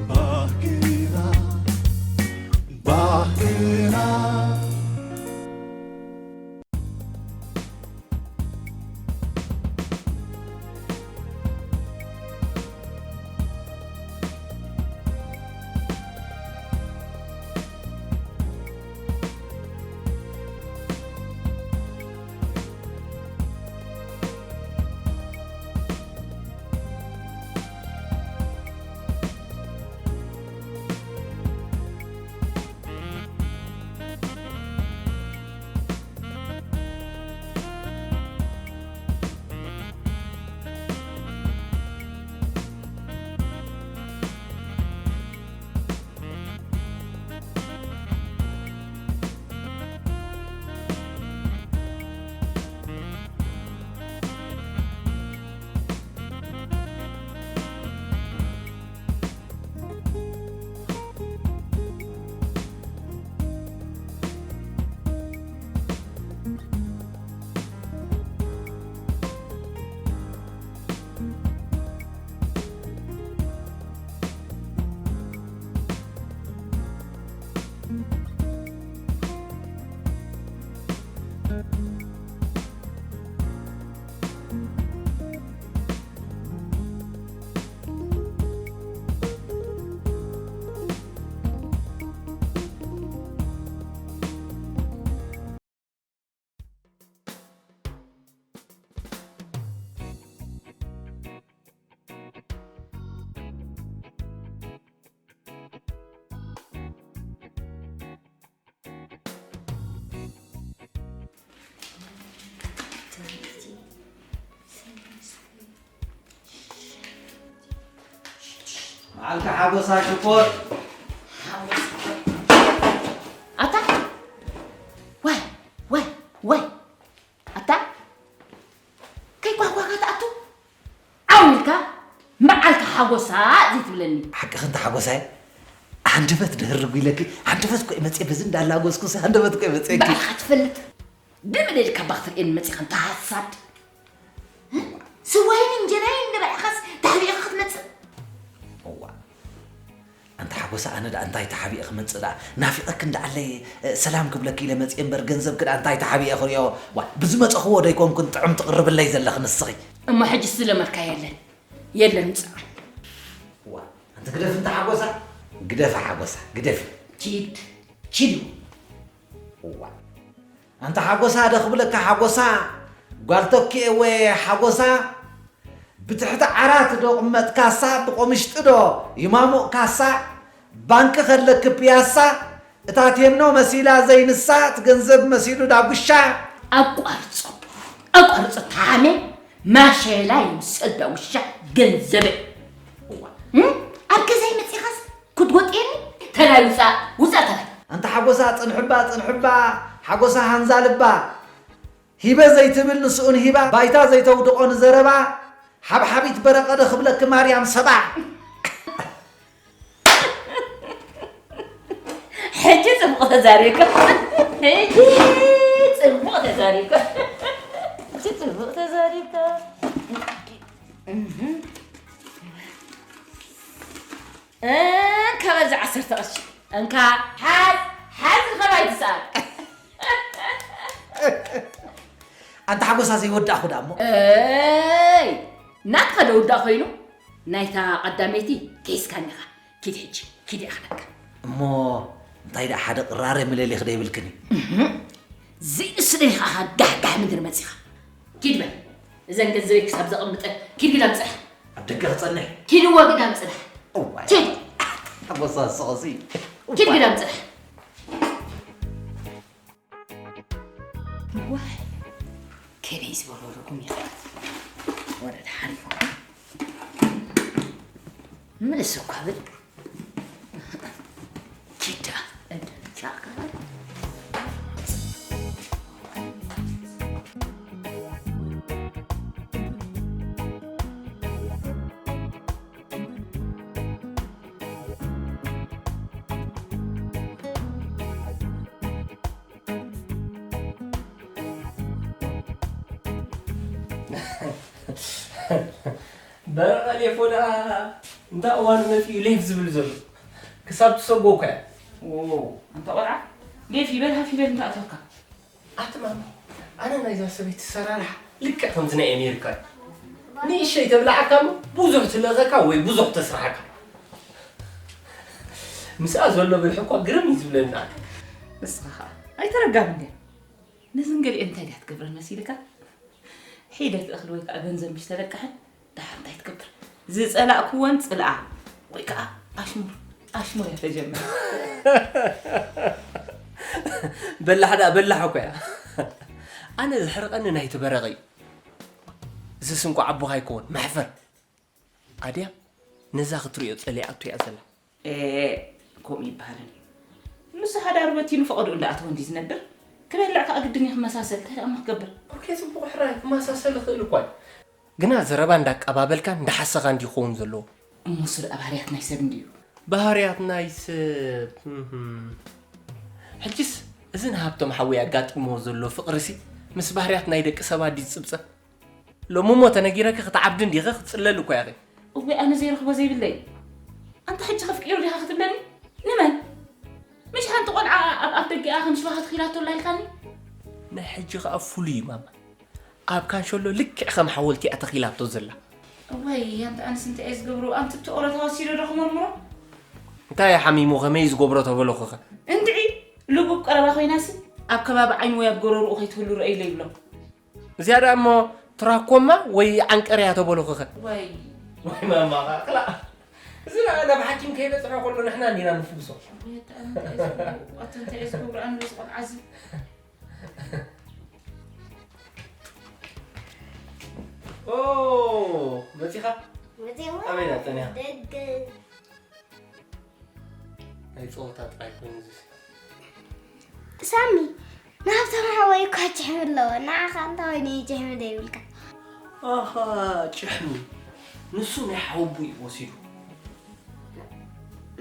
ባህግና ባህግና መዓልቲ ሓጎሳ ሽኮር። ኣታ ወይ ወይ ወይ ኣታ ከይኳኳካ ትኣቱ ዓው ኢልካ መዓልቲ ሓጎሳ ዘይትብለኒ። ሓቅኺ እንተ ሓጎሳይ፣ ሃንደበት ድህርጉ ኢለኪ፣ ሃንደበት እኮ እየ መፅየ፣ በዚ እንዳላጎስኩስ ሃንደበት እኮ እየ መፅየኪ። ባዕልኻ ትፈልጥ። ብመደድካ ባኽትርእየኒ መፂኻ እንተ ሃሳድ። ስዋይን እንጀራይን እንዳበላዕኻስ ተሓቢእኻ ክትመፅእ? እዋ። ኣንታ ሓጎሳ፣ ኣነ ደኣ እንታይ ተሓቢኤ ክመጽእ ደኣ? ናፊቐኪ እንዳዓለየ፣ እ፣ ሰላም ክብለኪ ኢለ መጽየ እምበር፣ ገንዘብኪ ደኣ እንታይ ተሓቢኤ ክርእዮ? ዋ፣ ብዝመጸኽዎ ዶ ኣይኮንኩን ጥዑም ትቕርብለይ ዘለኺ ንስኺ? እሞ ሕጂ ዝለመድካዮ የለን። የለን፣ ምጻእ። ዋ፣ ኣንቲ ግደፊ እንተ ሓጎሳ፣ ግደፊ ሓጎሳ፣ ግደፊ። ኪድ፣ ኪድ። ዋ፣ ኣንታ ሓጎሳ ዶ ክብለካ ሓጎሳ፣ ጓል ተኪኤ ወይ ሓጎሳ፣ ብትሕቲ ዓራት ዶ ቅመጥካሳ፣ ብቆምሽጢ ዶ ይማሙቕካሳ፣ ባንኪ ከለኪ ፒያሳ፣ እታ ቴኖ መሲላ ዘይንሳ፣ እቲ ገንዘብ መሲሉ ዳጉሻ። ኣቋርጾ፣ ኣቋርጾ፣ ታሜ ማሸላ ይምሰል ዳጉሻ ገንዘበይ። እዋ። እም? ኣብ ገዛይ መጺኻስ ክትጎጥየኒ? ተላይ ውጻእ፣ ውጻእ ተላይ። ኣንታ ሓጎሳ ጽንሕባ፣ ጽንሕባ፣ ሓጎሳ ሃንዛ ልባ። ሂበ ዘይትብል ንስኡን ሂባ፣ ባይታ ዘይተውድቖ ንዘረባ፣ ሓብሓቢት በረቐ ዶ ክብለኪ ማርያም ሰባ። ሕጂ ጽቡቕ ተዛሪብካ። ሕጂ ጽቡቕ ተዛሪብካ። ሕጂ ጽቡቕ ተዛሪብካ። እህ። እንካ በዚ ዓሰርተ ቅርሺ። እንካ ሓዝ፣ ሓዝ ንኸባይ ትስኣል። ኣንታ ሓጎሳ ዘይወዳእኹ ደኣ እሞ። እይ፣ ናትካ ዶ ውዳእ ኮይኑ? ናይታ ቀዳመይቲ ኬስካኒ ኢኻ። ኪድ ሕጂ፣ ኪድ ይኣኽለካ። እሞ እንታይ ደኣ ሓደ ቅራረ ምለሊኺ ዶ ይብልክኒ? እህ፣ ዘይንስደይ ኢኻ ጋሕጋሕ ምድሪ መጺኻ። ኪድ በል። እዘን ገንዘበይ ክሳብ ዘቐምጠ ኪድ ግዳ ምጽራሕ። ኣብ ደገ ክጸንሕ? ኪድ እወ ግዳ ምጽራሕ። እዋይ። ኪድ። ተበሳስቕሲ። ኪድ ግዳ ምጽራሕ። እዋይ። ከመይ ዝበሉ ርጉም እዮም። ወረድ ሓሪፎም። ምልስ እኳ ብል። ኪዳ፣ እንደ ቻካ። በረቐ ሌፎ ደኣ እንታ እዋኑ መጺኡ ሌፍ ዝብል ዘሎ? ክሳብ ትሰጎ እኳ እያ። ኦ፣ ኣንታ ቆልዓ፣ ሌፍ ይበል ሃፍ ይበል እንታ ኣተወካ። ኣቲ ማማ፣ ኣነ ናይዛ ሰበይቲ ሰራርሓ ልክዕ ከምዚ ናይ ኣሜሪካ እዩ። ንእሸይ ተብልዓካ እሞ ብዙሕ ትልእኸካ ወይ ብዙሕ ተስርሓካ። ምስኣ ዘሎ ብልሒ እኳ ግርም እዩ ዝብለኒ ኣነ። ንስኻ ኸኣ ኣይተረጋብን ድያ? ነዘን ገሊኤን እንታይ ድያ ትገብረን መሲልካ? ሒደት እኽሊ ወይ ከዓ ገንዘብ ምሽ ተለቅሐን ደሓር እንታይ ትገብር? ዝጸላእክወን ጽልኣ ወይ ከዓ ኣሽሙር፣ ኣሽሙር እያ ተጀምር። በላሕ ደኣ በላሕ እኮ እያ። ኣነ ዝሕርቐኒ ናይቲ በረቐ እዩ። እዚ ስንኳ ኣቦኻ ኣይኮን፣ መሕፈር። ኣድያ ነዛ ክትሪኦ ጸሊኣቶ እያ ዘላ። ኤ፣ ከምኡ ይበሃልን እዩ። ንሱ ሓዳሩ በቲኑ ፈቐድኡ እንዳኣተወ እንዲ ዝነብር፣ ክበልዕ ከኣ ግድን እዩ ክመሳሰል፣ እንታይ ደኣ እሞ ክገብር? ኦኬ፣ ጽቡቕ ሕራይ፣ ክመሳሰል ይኽእል እኳ እዩ። ግና ዘረባ እንዳቀባበልካ እንዳሓሰኻ እንዲ ይኸውን ዘለዎ። እሞ እሱ ደኣ ባህርያት ናይ ሰብ እንድዩ። ባህርያት ናይ ሰብ፣ እህም። ሕጅስ እዚ ንሃብቶም ሓወይ ኣጋጢምዎ ዘሎ ፍቕሪሲ ምስ ባህርያት ናይ ደቂ ሰባት ድዩ ዝጽብጸብ? ሎሚ እሞ ተነጊረኪ ክትዓብዲ እንዲኺ ክትጽለሊ እኮ ኢኺ። እወ፣ ኣነ ዘይረኽቦ ዘይብለይ። ኣንታ ሕጂ ከፍቅዮ ዲኻ ክትብለኒ? ንመን? ምሽ ሓንቲ ቆልዓ ኣብ ኣፍ ደጊኣ ከም ሽባኻ ተኺላቶ ኣላ ኢልካኒ? ናይ ሕጂ ኸኣ ፍሉይ እዩ ማማ። ኣብ ካንሸሎ ልክዕ ከም ሓወልቲ እያ ተኺላቶ ዘላ። እዋይ፣ ኣንታ ኣነስ እንታይ እየ ዝገብሮ? ኣንቲ እቲ ኦሮ ተወሲዶ ዶ ክመርምሮ? እንታይ እዩ ሓሚሙ ከመይ እዩ ዝገብሮ ተበለኹኸ? እንድዒ፣ ልቡብ ቀረባ ኮይናሲ ኣብ ከባቢ ዓይኑ ወይ ኣብ ጎረርኡ ከይትህሉ ርአይለ ይብሎ። እዚኣ ደኣ እሞ ትራኮማ ወይ ዓንቀር እያ ተበልኹኸ? ወይ። ወይ ማማ፣ ክላ። እዚ ደኣ ናብ ሓኪም ከይበጽሐ ከሎ ንሕና እንዲና ንፍውሶ። ወይ ኣታ እንታይ ዝገብሩ፣ ኣታ እንታይ ዝገብሩ ኣንበስ ቆልዓ እዚ? ኦ፣ መጺኻ? መጺኻ? ኣበይ ደኣ ጸኒኻ? ደገ። ናይ ጸወታ ጥራይ ኮይኑ እዚ። ሳሚ፣ ንሃብቶም ሓወይ እኳ ጭሕሚ ኣለዎ። ንዓኻ እንታይ ኮይኑ እዩ ጭሕሚ ዘይብልካ? ኣኻ፣ ጭሕሚ። ንሱ ናይ ሓወቦኡ እዩ ወሲዱ።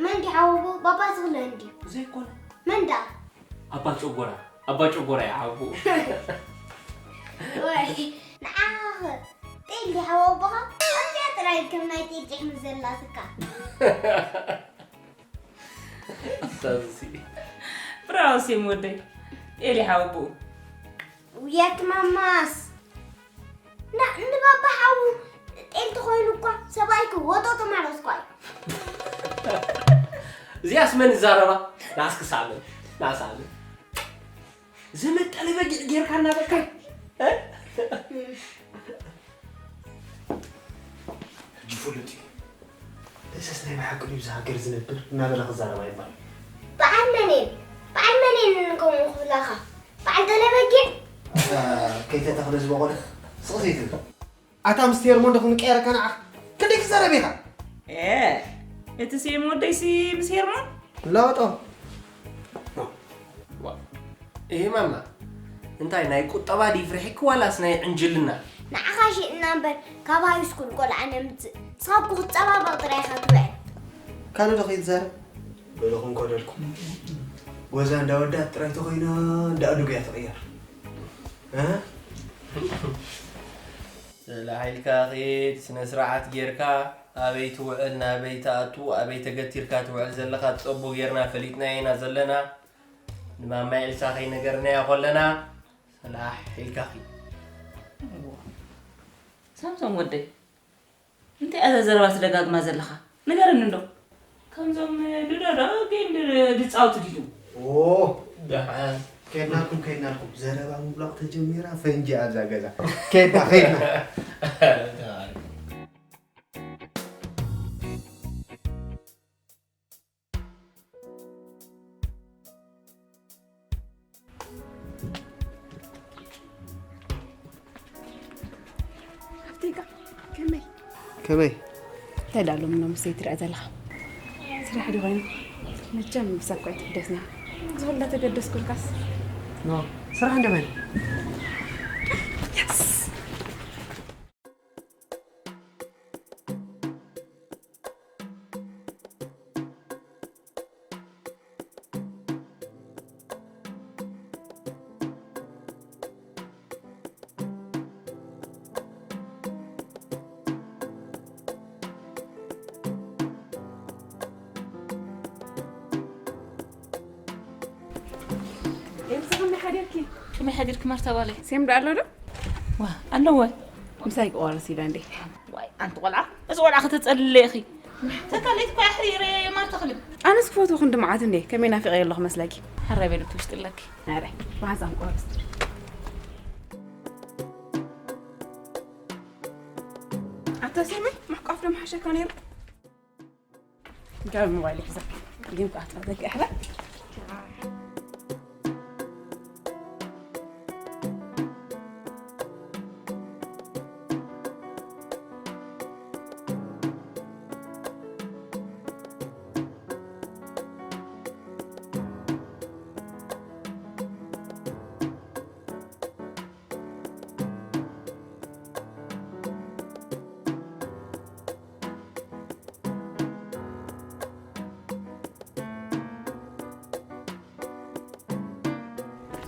መን ድዩ ሓወቦኡ? ባባ ዝኽለ እንድዩ። ዘይኮነ። መን ደኣ? ኣባ ጨጎራ። ኣባ ጨጎራ እዩ ሓወቦኡ። ወይ፣ ንዓኻ ኸ ጤል ድዩ ሓወቦኻ? ኣብዚኣ ጥራይ ከም ናይ ጤል ጭሕሚ ዘላትካ። ኣስታዝሲ። ብራቮ ሴም ወደይ። ጤል ይሓወቦኡ። ውያት ማማስ። ና፣ ንባባ ሓዉ ጤል ተኾይኑ እኳ ሰብኣይኪ ወጠጦ ማለት እኳ እዩ። እዚኣስ መን ይዛረባ? ናስኪ ሳምን፣ ናሳምን። ዘመድ ጠለበጊዕ ጌርካ እናበልካ፣ እ? ሕጂ ፍሉጥ እዩ። እዝስ ናይ ብሓቂ ድዩ እዛ ሃገር ዝነብር እናበለ ክዛረብ ኣይባል። በዓል መን እየን? በዓል መን እየን ንከምኡ ክብላኻ? በዓል ጠለበጊዕ? ኣታ ከይተተኽለ ዝበቖለ ስቕ ዘይትብል። ኣታ ምስ ሄርሞን ዶ ክንቀየረካ ንዓኻ? ክንደይ ክዛረብ ኢኻ? ኤ፣ እቲ ሴም ወደይሲ ምስ ሄርሞን? ለወጦ። ዋ፣ እሂ ማማ፣ እንታይ ናይ ቁጠባ ድዩ ፍርሒኪ ዋላስ ናይ ዕንጅልና? ንዓኻ ሽጥና እምበር ካብ ሃይስኩል ቆልዓ ነምጽእ። ንስኻ እኮ ክትጸባበቕ ጥራይ ኢኻ ትውዕል። ካልእ ዶ ከይትዛረብ? በለኹም ኮደልኩም። ወዛ እንዳወዳት ጥራይ ተኾይና እንዳኣዱግ እያ ትቕየር። እ? ስለ ሓይልካ ኺድ፣ ስነ ስርዓት ጌርካ፣ ኣበይ ትውዕል፣ ናበይ ትኣቱ፣ ኣበይ ተገቲርካ ትውዕል ዘለኻ ጸቡ ጌርና ፈሊጥናዮ ኢና ዘለና። ንማማ ኤልሳ ከይነገርናያ ኮለና፣ ስለ ሓይልካ ኺድ። ሳምሶም ወደይ፣ እንታይ እያ እዛ ዘረባ ትደጋግማ ዘለኻ? ንገረኒ እንዶ። ከምዞም ሉዶ ዶ ጌም ድ-፣ ድጻወቱ ድዩ? ኦ፣ ደሓን። ከድናልኩም፣ ከድናልኩም። ዘረባ ምብላቕ ተጀሚራ፣ ፈንጂ ኣብዛ ገዛ። ከድና፣ ከድና። ደሓን። ሃብተይካ፣ ከመይ? ከመይ? እንታይ ደኣ ሎሚ ሎምስ ዘይትርአ ዘለኻ? ስራሕ ድዩ ኮይኑ? መቸም ምሳኳ ኣይትግደስና። ዝኹላ ተገደስኩልካስ። ኖ፣ ስራሕ እንደ መን? የስ! ከመይ ሓዲርኪ ማርታ ጓለይ? ሴም ዶ ኣሎ ዶ? ዋ ኣለወ። ምሳይ ክቆርስ ኢለ እንዴ? ዋይ ኣንቲ ቆልዓ፣ እዚ ቆልዓ ከተጸልለ ኢኺ። ተካለይት እኳ ኣሕሪረ ማርታ ክልብ። ኣነስ ክፈትዎ ክንዲ መዓት እንዴ? ከመይ ናፊቐ ኣለኹ መስለኪ? ሕራይ በል እቲ ውሽጢ ኣለኪ። ኣረ፣ ማህዛም ቆርስ። ኣታ ሴመይ፣ ምሕቋፍ ዶ ምሓሸካ ነይሩ? ጋር ሞባይል ይሕዛ። ግን ቋት ዘግሕራ።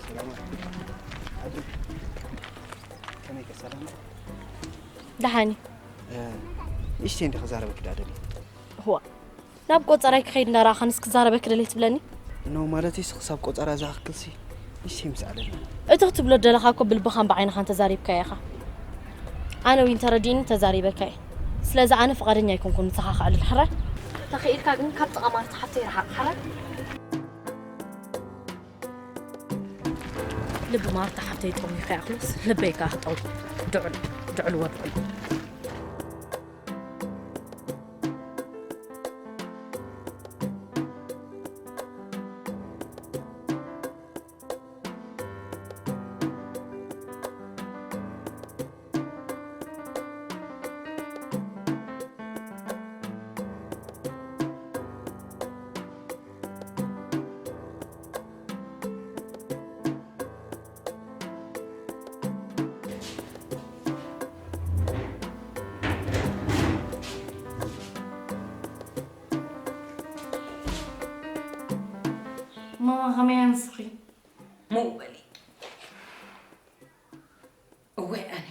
ሰላም ዓዲ። ከመይ ከ ሰላም? ደሓን እዩ። እ፣ ንእሽተይ እንዲ ክዛረበኪ ደኣ ደልየ። እዋ፣ ናብ ቆጸራይ ክኸይድ እንዳረኣኻንስ ክዛረበኪ ደልየ ትብለኒ? ኖ፣ ማለትስ ክሳብ ቆጸራ ዝኣክልሲ ንእሽተይ ምስ ኣለና። እቲ ክትብሎ ደለኻ እኮ ብልብኻን ብዓይንኻን ተዛሪብካዮ ኢኻ። ኣነ እውን ተረዲእኒ ተዛሪበካ እየ። ስለዚ ኣነ ፍቓደኛ ኣይኮንኩን ንስኻ ከዕልል ሕራይ። ተኽኢልካ ግን ካብ ጥቓ ማርታ ሓፍተይ ርሓቕ ሕራይ። ልቢ ማርታ ሓፍተይ ጠውዩ ከይኣኽሎስ ልበይ ከኣ ክጠው። ድዑል፣ ድዑል ወድዑል። ማማ ከመይ ኣንስኺ? ምኡ በሊ። እወ ኣነ።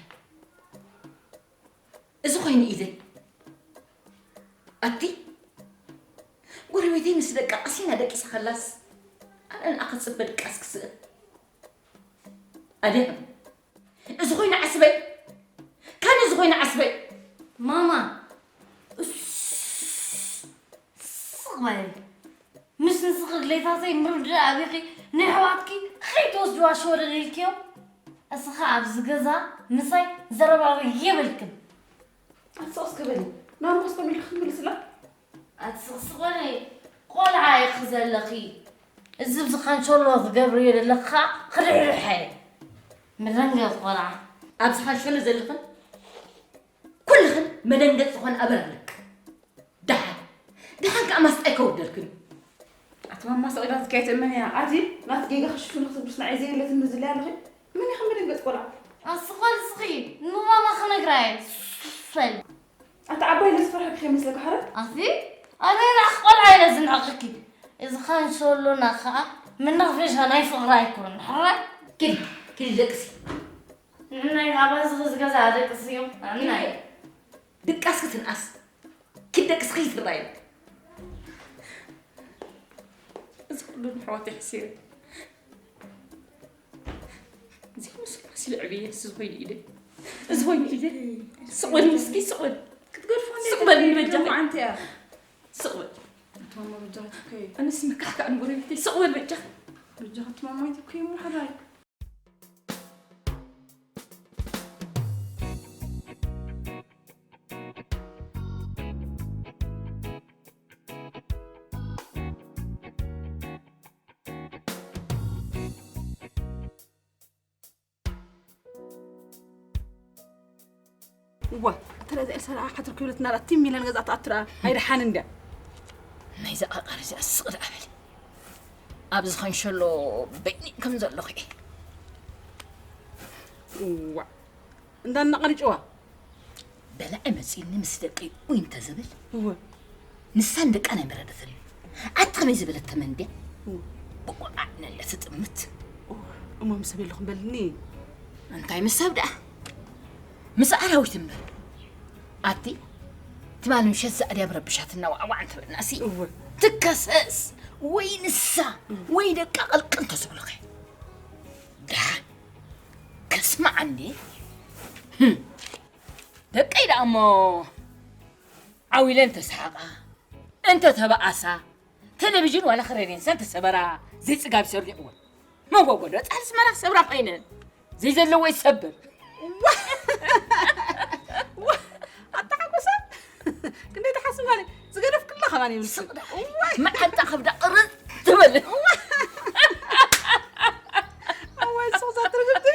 እዚ ኮይኑ ኢደይ። ኣቲ ጎረቤተይ ምስ ደቃ ቀሲና ደቂሳ ከላስ ኣነ ንኣ ክጽበ ድቃስ ክስእን። ኣድያም። እዚ ኮይኑ ዓስበይ። ካን እዚ ኮይኑ ዓስበይ። ማማ። እስ-፣ ስቕ በሊ። ምስ ንስኺ ድሌታተይ ምርዳእ ኣቢኺ ንኣሕዋትኪ ከይትወስድዋ ሽወደድ ኢልክዮም። እስኻ ኣብዚ ገዛ ምሳይ ዘረባ የብልክን። ኣቲ ስቕ እስከ በሊ። ናብራ ስኮም ኢልኪ ክትምልስላ? ኣቲ ስቕ ስቕ በሊ። ቆልዓ ኢኺ ዘለኺ። እዚ ብዝኻንሸሎ ትገብርዮ ዘለኺ ከዓ ክድሕድሐ። መደንገጥ ቆልዓ። ኣብዚ ዝኻንሸሎ ዘለኽን ኩልኽን መደንገጥ ዝኾነ ኣበር ኣለክ። ደሓን፣ ደሓን ከኣ ማስጣይ ከውርደልክን። ኣቲ ማማ ስቕ ኢላ ዝካየት እመን እያ። ኣቲ ናቲ ጌጋ ክሽፍን ክትብስ ንዓይ ዘየለትን ምዝለይ ኣለኺ። መን ኢኺ መደንገጥ ቆልዓ? ኣስኾል ስኺ ንማማ ክነግራ እየ። ሱሰል። ኣቲ ዓባይ ኢለ ዝፈርሐኪ ከይመስለካ ሕረ? ኣቲ ኣነ ናኽ ቆልዓ ኢለ ዝንዕቕኪ። እዚ ኻንሸሎና ኸኣ መናፈሻ ናይ ፍቕሪ ኣይኮነን። ሕረ? ኪዲ፣ ኪዲ ደቅሲ። ንናይ ኣባዚ ዝገዛ ደቅሲ እዮም። ንናይ ድቃስ ክትንኣስ። ኪዲ ደቅሲ ከይትርኣይ። እዚ ኩሉ ንሕዋተይ ሕሲረ። ዘይምስሉ መሲሉ ዕብየ፣ እዚ ዝኾይኑ ኢደ። እዚ ኮይኑ ኢደ። ስቕ በል ምስኪ፣ ስቕ በል። ክትገድፎ እንዴ ስቕ በል ተገድፎ ንበጃኺ። መዓንቲ እያ። ስቕ በል። ኣቲ ማማ በጃኺ ትከይ። ኣነስ ምካሕካዕ ንጎረቤተይ። ስቕ በል በጃኺ። በጃኺ ኣቲ ማማ ይትከይ እሞ ሕራይ። እዋ፣ እታ ነዛ ኤልሳ ደኣ ሓትር ክብለት እናላ ቲም ሚለን ገዛ ትኣቱ ደኣ ኣይደሓን እንድያ። ናይዛ ዓቃር እዚኣ ስቕ ደኣ በሊ። ኣብዚ ኸንሸሎ በይኒ ከም ዘለኹ እየ። እዋ፣ እንዳ እናቐርጭዋ። በላዒ መጺኒ ምስ ደቀይ ኡይ እንተዝብል፣ እወ። ንሳን ደቃን ኣይመረደትን። ኣቲ ከመይ ዝበለት ተመን ድያ? እወ። ብቑዕ ዓይነ እንደ ትጥምት። እወ፣ እሞ ምስ ሰብ የለኹም በልኒ። እንታይ ምስ ሰብ ደኣ? ምስ ኣራዊት እምበር። ኣቲ ትማሊ ምሸት እዛ ኣድያም ረብሻትና ዋዕዋዕ እንተበልናሲ፣ እወ። ትከሰስ ወይ ንሳ እወ። ወይ ደቃ ቅልቅል እንተዝብሉኸ? ስማዕ እንዴ፣ ህም፣ ደቀይ ደኣ እሞ ዓው ኢለን እንተሰሓቓ፣ እንተተባኣሳ፣ ቴሌቪዥን ዋላ ክረድየንሰ እንተሰበራ ዘይጽጋብ ይሰርድዎ። መጎጎዶ ጻል ስመራ ሰብራ ኮይነን ዘይዘለዎ ይሰብር። ዋ! ዋ! ኣታ ሓጎሳ! ክንደይ ትሓስብ ማለት ዝገደፍክላ ከማን ይብል። ስቕ ደኣ። እዋይ! መዓንጣ ከብዳ ቅርጽ ትብል። እዋይ! ስቕ ዘትርግቲ።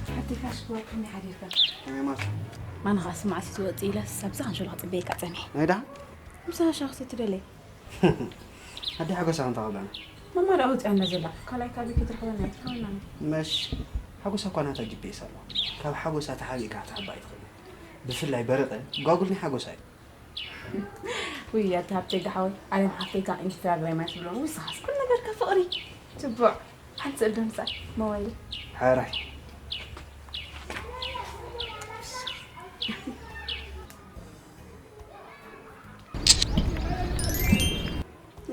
ሓቲካ ሽኮር ከመይ ሓዲርካ? ከመይ ማርታ? ኣነ ኸዓ ስማዕ እስኪ ትወፅእ ኢለ ሳብዛ ክንሸሎ ክፅበየካ ፀኒሐ። ናይ ደሓን? ምሳኻ ሻሂ ክትሰቲ ደለየ። ኣደ ሓጎሳ ክንታ ከብላና? ማማ ደኣ ወፂኣ እንዳ ዘላ፣ ካልኣይ ካብ ቤት ክትረኽበና እያ፣ ትሓውና። መሽ ሓጎሳ እኳ ናታ ጂ ፒ ኤስ ኣለዋ። ካብ ሓጎሳ ተሓቢእካ ክትሓባ ኣይትኽእልን። ብፍላይ በረቐ ጓጉል ናይ ሓጎሳ እዩ። ውይ፣ ኣታ ሃብተይ ደሓወይ፣ ኣለም ሓፍተይ ካብ ኢንስታግራም እያ ትብሎ። ውይ፣ ንስኻስ ኩሉ ነገርካ ፍቕሪ። ትቡዕ፣ ሓንቲ ስእሊ ዶ ንስኣ ሞባይለይ? ሕራይ።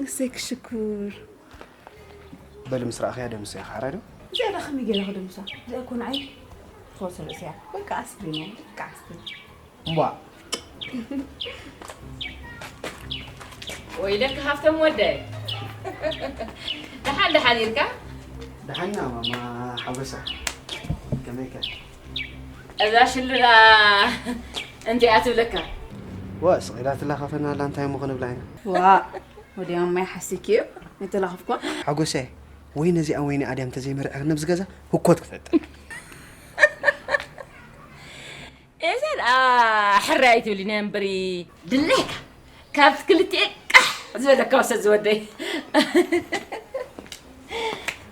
እሰይ ክሽኩር። በሊ ምስ ረኣኽያ ደምስያ፣ ሕራይ ዶ? እዚኣ ደኣ ከመይ ገይረ ክደምሳ? እዚኣ እኮ ንዓይ ትኾስር ርእሲ እያ። ወይ ከዓ ኣስፕሪን እያ፣ ወይ ከዓ ኣስፕሪን። እምቧ። ወይለካ ሃብቶም ወደይ። ደሓን ደሓን ኢልካ? ደሓና ማማ ሓጎሳ። ከመይከ? እዛ ሽሉላ እንቲኣ ትብለካ። ዋ፣ ስቕ ኢላ ትላኸፈና ኣላ፣ እንታይ እሞ ክንብላ ኢና? ዋ፣ ወዲያ ማይ ሓሲኪ እዩ፣ ኣይተላኸፍኩን። ሓጎሰ፣ ወይ ነዚኣ ወይ ንኣድያም እንተዘይመርዕኽኒ ኣብዚ ገዛ ህኮት ክፈጥር። እዛ ደኣ ሕራይ ኣይትብሊ ናይ እምበሪ ድሌካ። ካብቲ ክልቲኤ ቃሕ ዝበለካ ወሰድ ዝወደይ።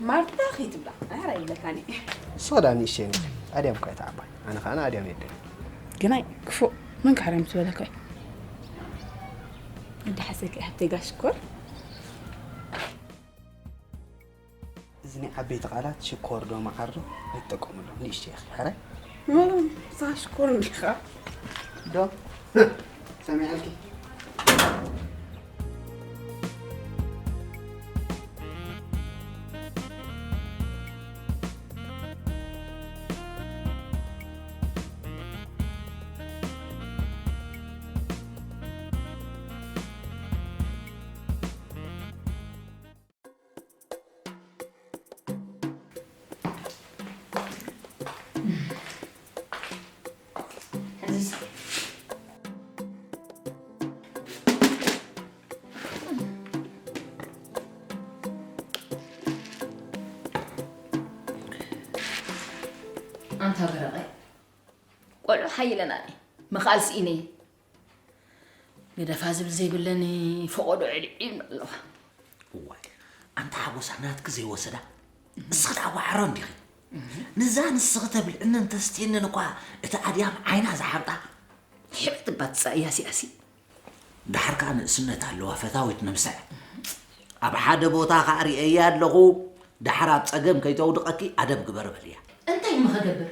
ማርታ ከይትብላ፣ ኣረ ይብለካኒ። እሱ ኸዳ ንእሽተይ ነች። ኣድያም እኳ ኣይተዓባይ። ኣነ ኸዓ ንኣድያም የደሊ። ግናይ ክፉእ፣ መን ክሕረም ዝበለካ እዩ? እንዳ ሓሰኪ ሃብተይ ጋሽ ሽኮር። እዚ ናይ ዓበይቲ ቃላት ሽኮር ዶ መዓር ዶ ኣይትጠቀምሎም። ንእሽተይ ኢኺ፣ ሕራይ? እም፣ ንስኻ ሽኮር እንዲኻ። ዶ? ሰሚዐልኪ? ኣንታ በረቐ፣ ቆልዑ ሓይለናኒ፣ ምኽኣል ስኢነ እየ። ግደፋ ዝብል ዘይብለኒ ፈቖዶ ዕልዒ ይብላ ኣለዋ። እዋይ፣ ኣንታ ሓጎሳ ናትኪ ዘይወሰዳ፣ እስኺ ደኣ ዋዕሮ እንዲኺ። ንዛ ንስኺ ተብልዕንን ተስትየንን እኳ እቲ ኣድያም ዓይና ዝሓብጣ። ሕብጥ እባ ትጻእ ያሲ ያሲ። ደሓር ከኣ ንእስነት ኣለዋ ፈታዊት ነብሰ። ኣብ ሓደ ቦታ ከኣ ርእየያ ኣለኹ፣ ደሓር ኣብ ጸገም ከይተውድቐኪ ኣደብ ግበሪ በልያ። እንታይ እሞ ከገብር?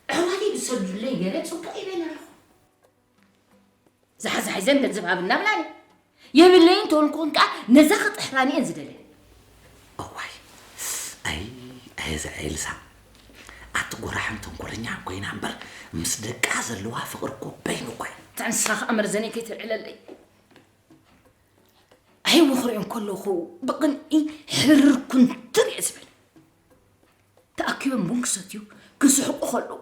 ኣሕዋተይ ዝሰዱለይ ገለ ጽቡቕ ይበን ኣለኹ። ዝሓዛ ሒዘን ገንዘብ ሃብና ብላኒ። የብለይን ተወልኩን ከኣ ነዛ ክጥሕራኒ እየን ዝደልያ። እዋይ፣ ኣይ፣ ኣይ፣ እዛ ኤልሳ። ኣቲ ጎራሕን ተንኮለኛን ኮይና እምበር፣ ምስ ደቃ ዘለዋ ፍቕሪ እኮ በይኑ እኮ እዩ። እታ ንስኻ ከኣ መርዘነይ ከይተልዕለለይ። ኣይ፣ ወኽሪኦም ከለኹ ብቕንኢ ሕርር ኩንትር እየ ዝብል። ተኣኪቦም ቡን ክሰትዩ፣ ክስሕቁ ከለዉ፣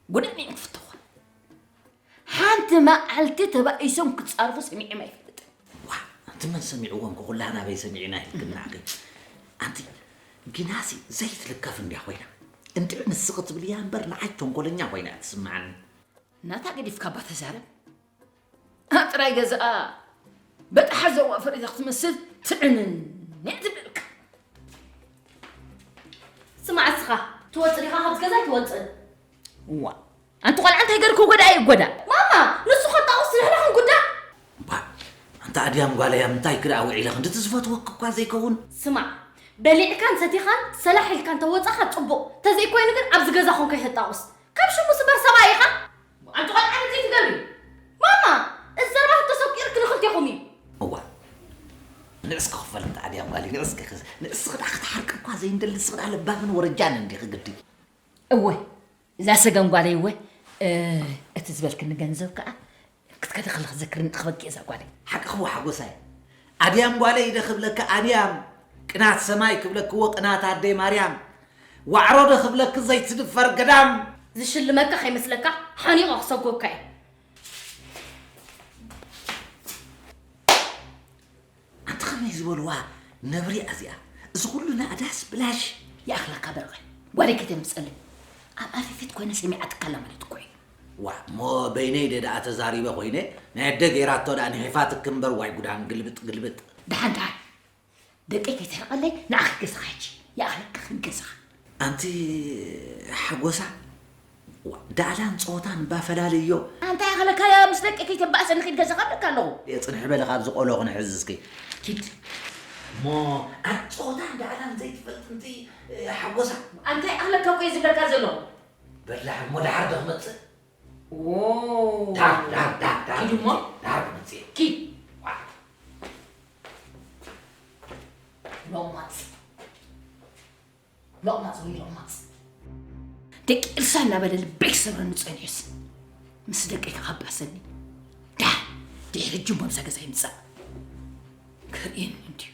ጎዳኒ እዮም ክፍተኹ። ሓንቲ መዓልቲ ተባኢሶም ክጻረፉ ሰሚዐም ኣይፈልጥን። ዋ፣ ኣንቲ መን ሰሚዕዎም ከ? ኩላህና በይ ሰሚዕና ኢልክና ግን። ኣንቲ ግናሲ ዘይትልከፍ እንድያ ኮይና። እንድዒ ንስኺ ትብልያ እምበር ንዓይ ተንኮለኛ ኮይና እያ ትስምዓኒ። ናታ ገዲፍካ እባ ተዛረብ። ኣብ ጥራይ ገዛኣ በጣሓ ዘዋ ፈሪዳ ክትመስል ትዕንን እያ ትብለልካ። ስማዕ እስኻ ትወፅእ ዲኻ ካብዚ ገዛ ኣይትወፅእን። እዋ ኣንቲ ቆልዓ እንታይ ገርኩ ጎዳ ይጎዳ። ማማ ንሱ ከጣቑስ ንሕና ክንጉዳእ። ባ ኣንታ ኣድያም ጓለይ ኣብ ምንታይ ክደኣ ውዒለ ክንድቲ ዝፈትወኪ እኳ ዘይከውን። ስማዕ በሊዕካን ሰቲኻን ሰላሕ ኢልካን ተወፃኻ ፅቡቕ ተዘይኮይኑ ግን ኣብዚ ገዛ ኮንካ ይተጣቑስ ካብ ሽሙ ስበር ሰብኣይ ኢኻ። ኣንቲ ቆልዓ ነዚ ትገብሪ። ማማ እዚ ዘረባ ተሰኪርክ ንኽልቴኹም እዩ። እዋ ንዕስ ክኽፈል እንተ ኣድያም ጓለይ ንዕስ ክኽስ ንዕስ ክዳ ክትሓርቅ እኳ ዘይንደሊ ስኽዳ ለባምን ወረጃን እንዲኺ ግዲ። እወ እዛ ሰገን ጓለይ እወ እቲ ዝበልክኒ ገንዘብ ከዓ ክትከዲ ከለኺ ዘክርኒ ክበኪ እዛ ጓለይ። ሓቅኺ እወ ሓጎሳይ ኣድያም ጓለይ ኢለ ክብለኪ ኣድያም ቅናት ሰማይ ክብለኪ እወ ቅናት ኣደይ ማርያም ዋዕሮ ዶ ክብለኪ ዘይትድፈር ገዳም። ዝሽልመካ ከይመስለካ ሓኒቐ ክሰጎካ እየ። ኣንቲ ከመይ ዝበልዋ ነብሪ እያ እዚኣ እዚ ኩሉ ናእዳስ ብላሽ። ይኣኽለካ በርቐ ጓደይ ከይተምፅኣለይ ኣብ ኣፊፊት ኮይነ ሰሚዓትካ ኣላ ማለት እኮ እዩ። ዋእ እሞ በይነይ ደ ደኣ ተዛሪበ ኮይነ ናይ ኣደ ገይራቶ ደኣ ንሒፋትኪ እምበር ዋይ ጉዳን ግልብጥ ግልብጥ። ደሓን ደሓን ደቀይ ከይትሕርቐለይ ንዓኺ ገዛኻ ሕጂ ይኣኽለካ ኺድ ገዛኻ። ኣንቲ ሓጎሳ ዳዕላን ፀወታን እባ ፈላልዮ። ኣንታይ ኣኸለካ ምስ ደቂ ከይተባእሰኒ ኺድ ገዛኻ እብለካ ኣለኹ። የፅንሕ በሊ ካብዚ ቆሎ ክንሕዝ እስኪ። ኪድ። እሞ ኣንቲ ፀወታን ዳዕላን ዘይትፈልጢ ኣንቲ ሓጎሳ። ኣንታይ ኣኸለካ እኮ እየ ዝብለካ ዘለኹ። በላሕ እሞ ደሓር ዶ ክመፅእ። ዳር ዳር ዳር ዳር ኪድ እሞ። ዳር ክመፅእ። ኪድ። ሎማፅ ሎቕማፅ ወይ ሎቕማፅ ደቂ ኤልሳ እናበለ ልበይ ክሰብረኒ ፀኒሑስ ምስ ደቀይ ከቐባሰኒ ዳ ድሕሪ ሕጂ እሞ ምሳ ገዛ ይምፃእ ከርእየኒ እንድዩ።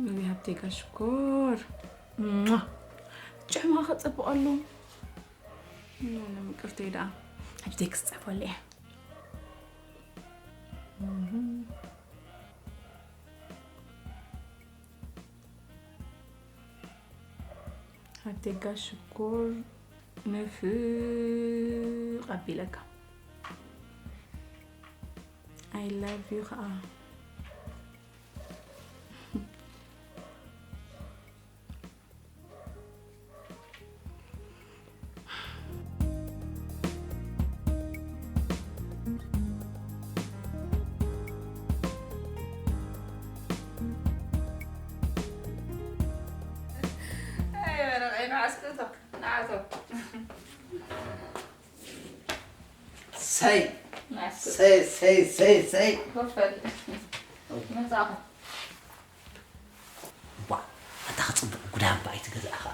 ወይ ሃብተይ ጋሽ ሽኮር ሟ! ጭዕማ ከጸብቐሉ ምቅርተይ ደኣ ሕጂ ቴክስት ጽሕፈሉ እየ። ኣደጋ ሽኮር ንፍቕ ኣቢለካ I love you ከዓ። ኣይ በረቐይ ንዓስክቶ ንዓቶ ሰይ ሰይ ሰይ ሰይ ሰይ ኮፈል መጻኹ ዋ ኣታ ክጽብቕ ጉዳም ብኣይቲ ገዛእኻ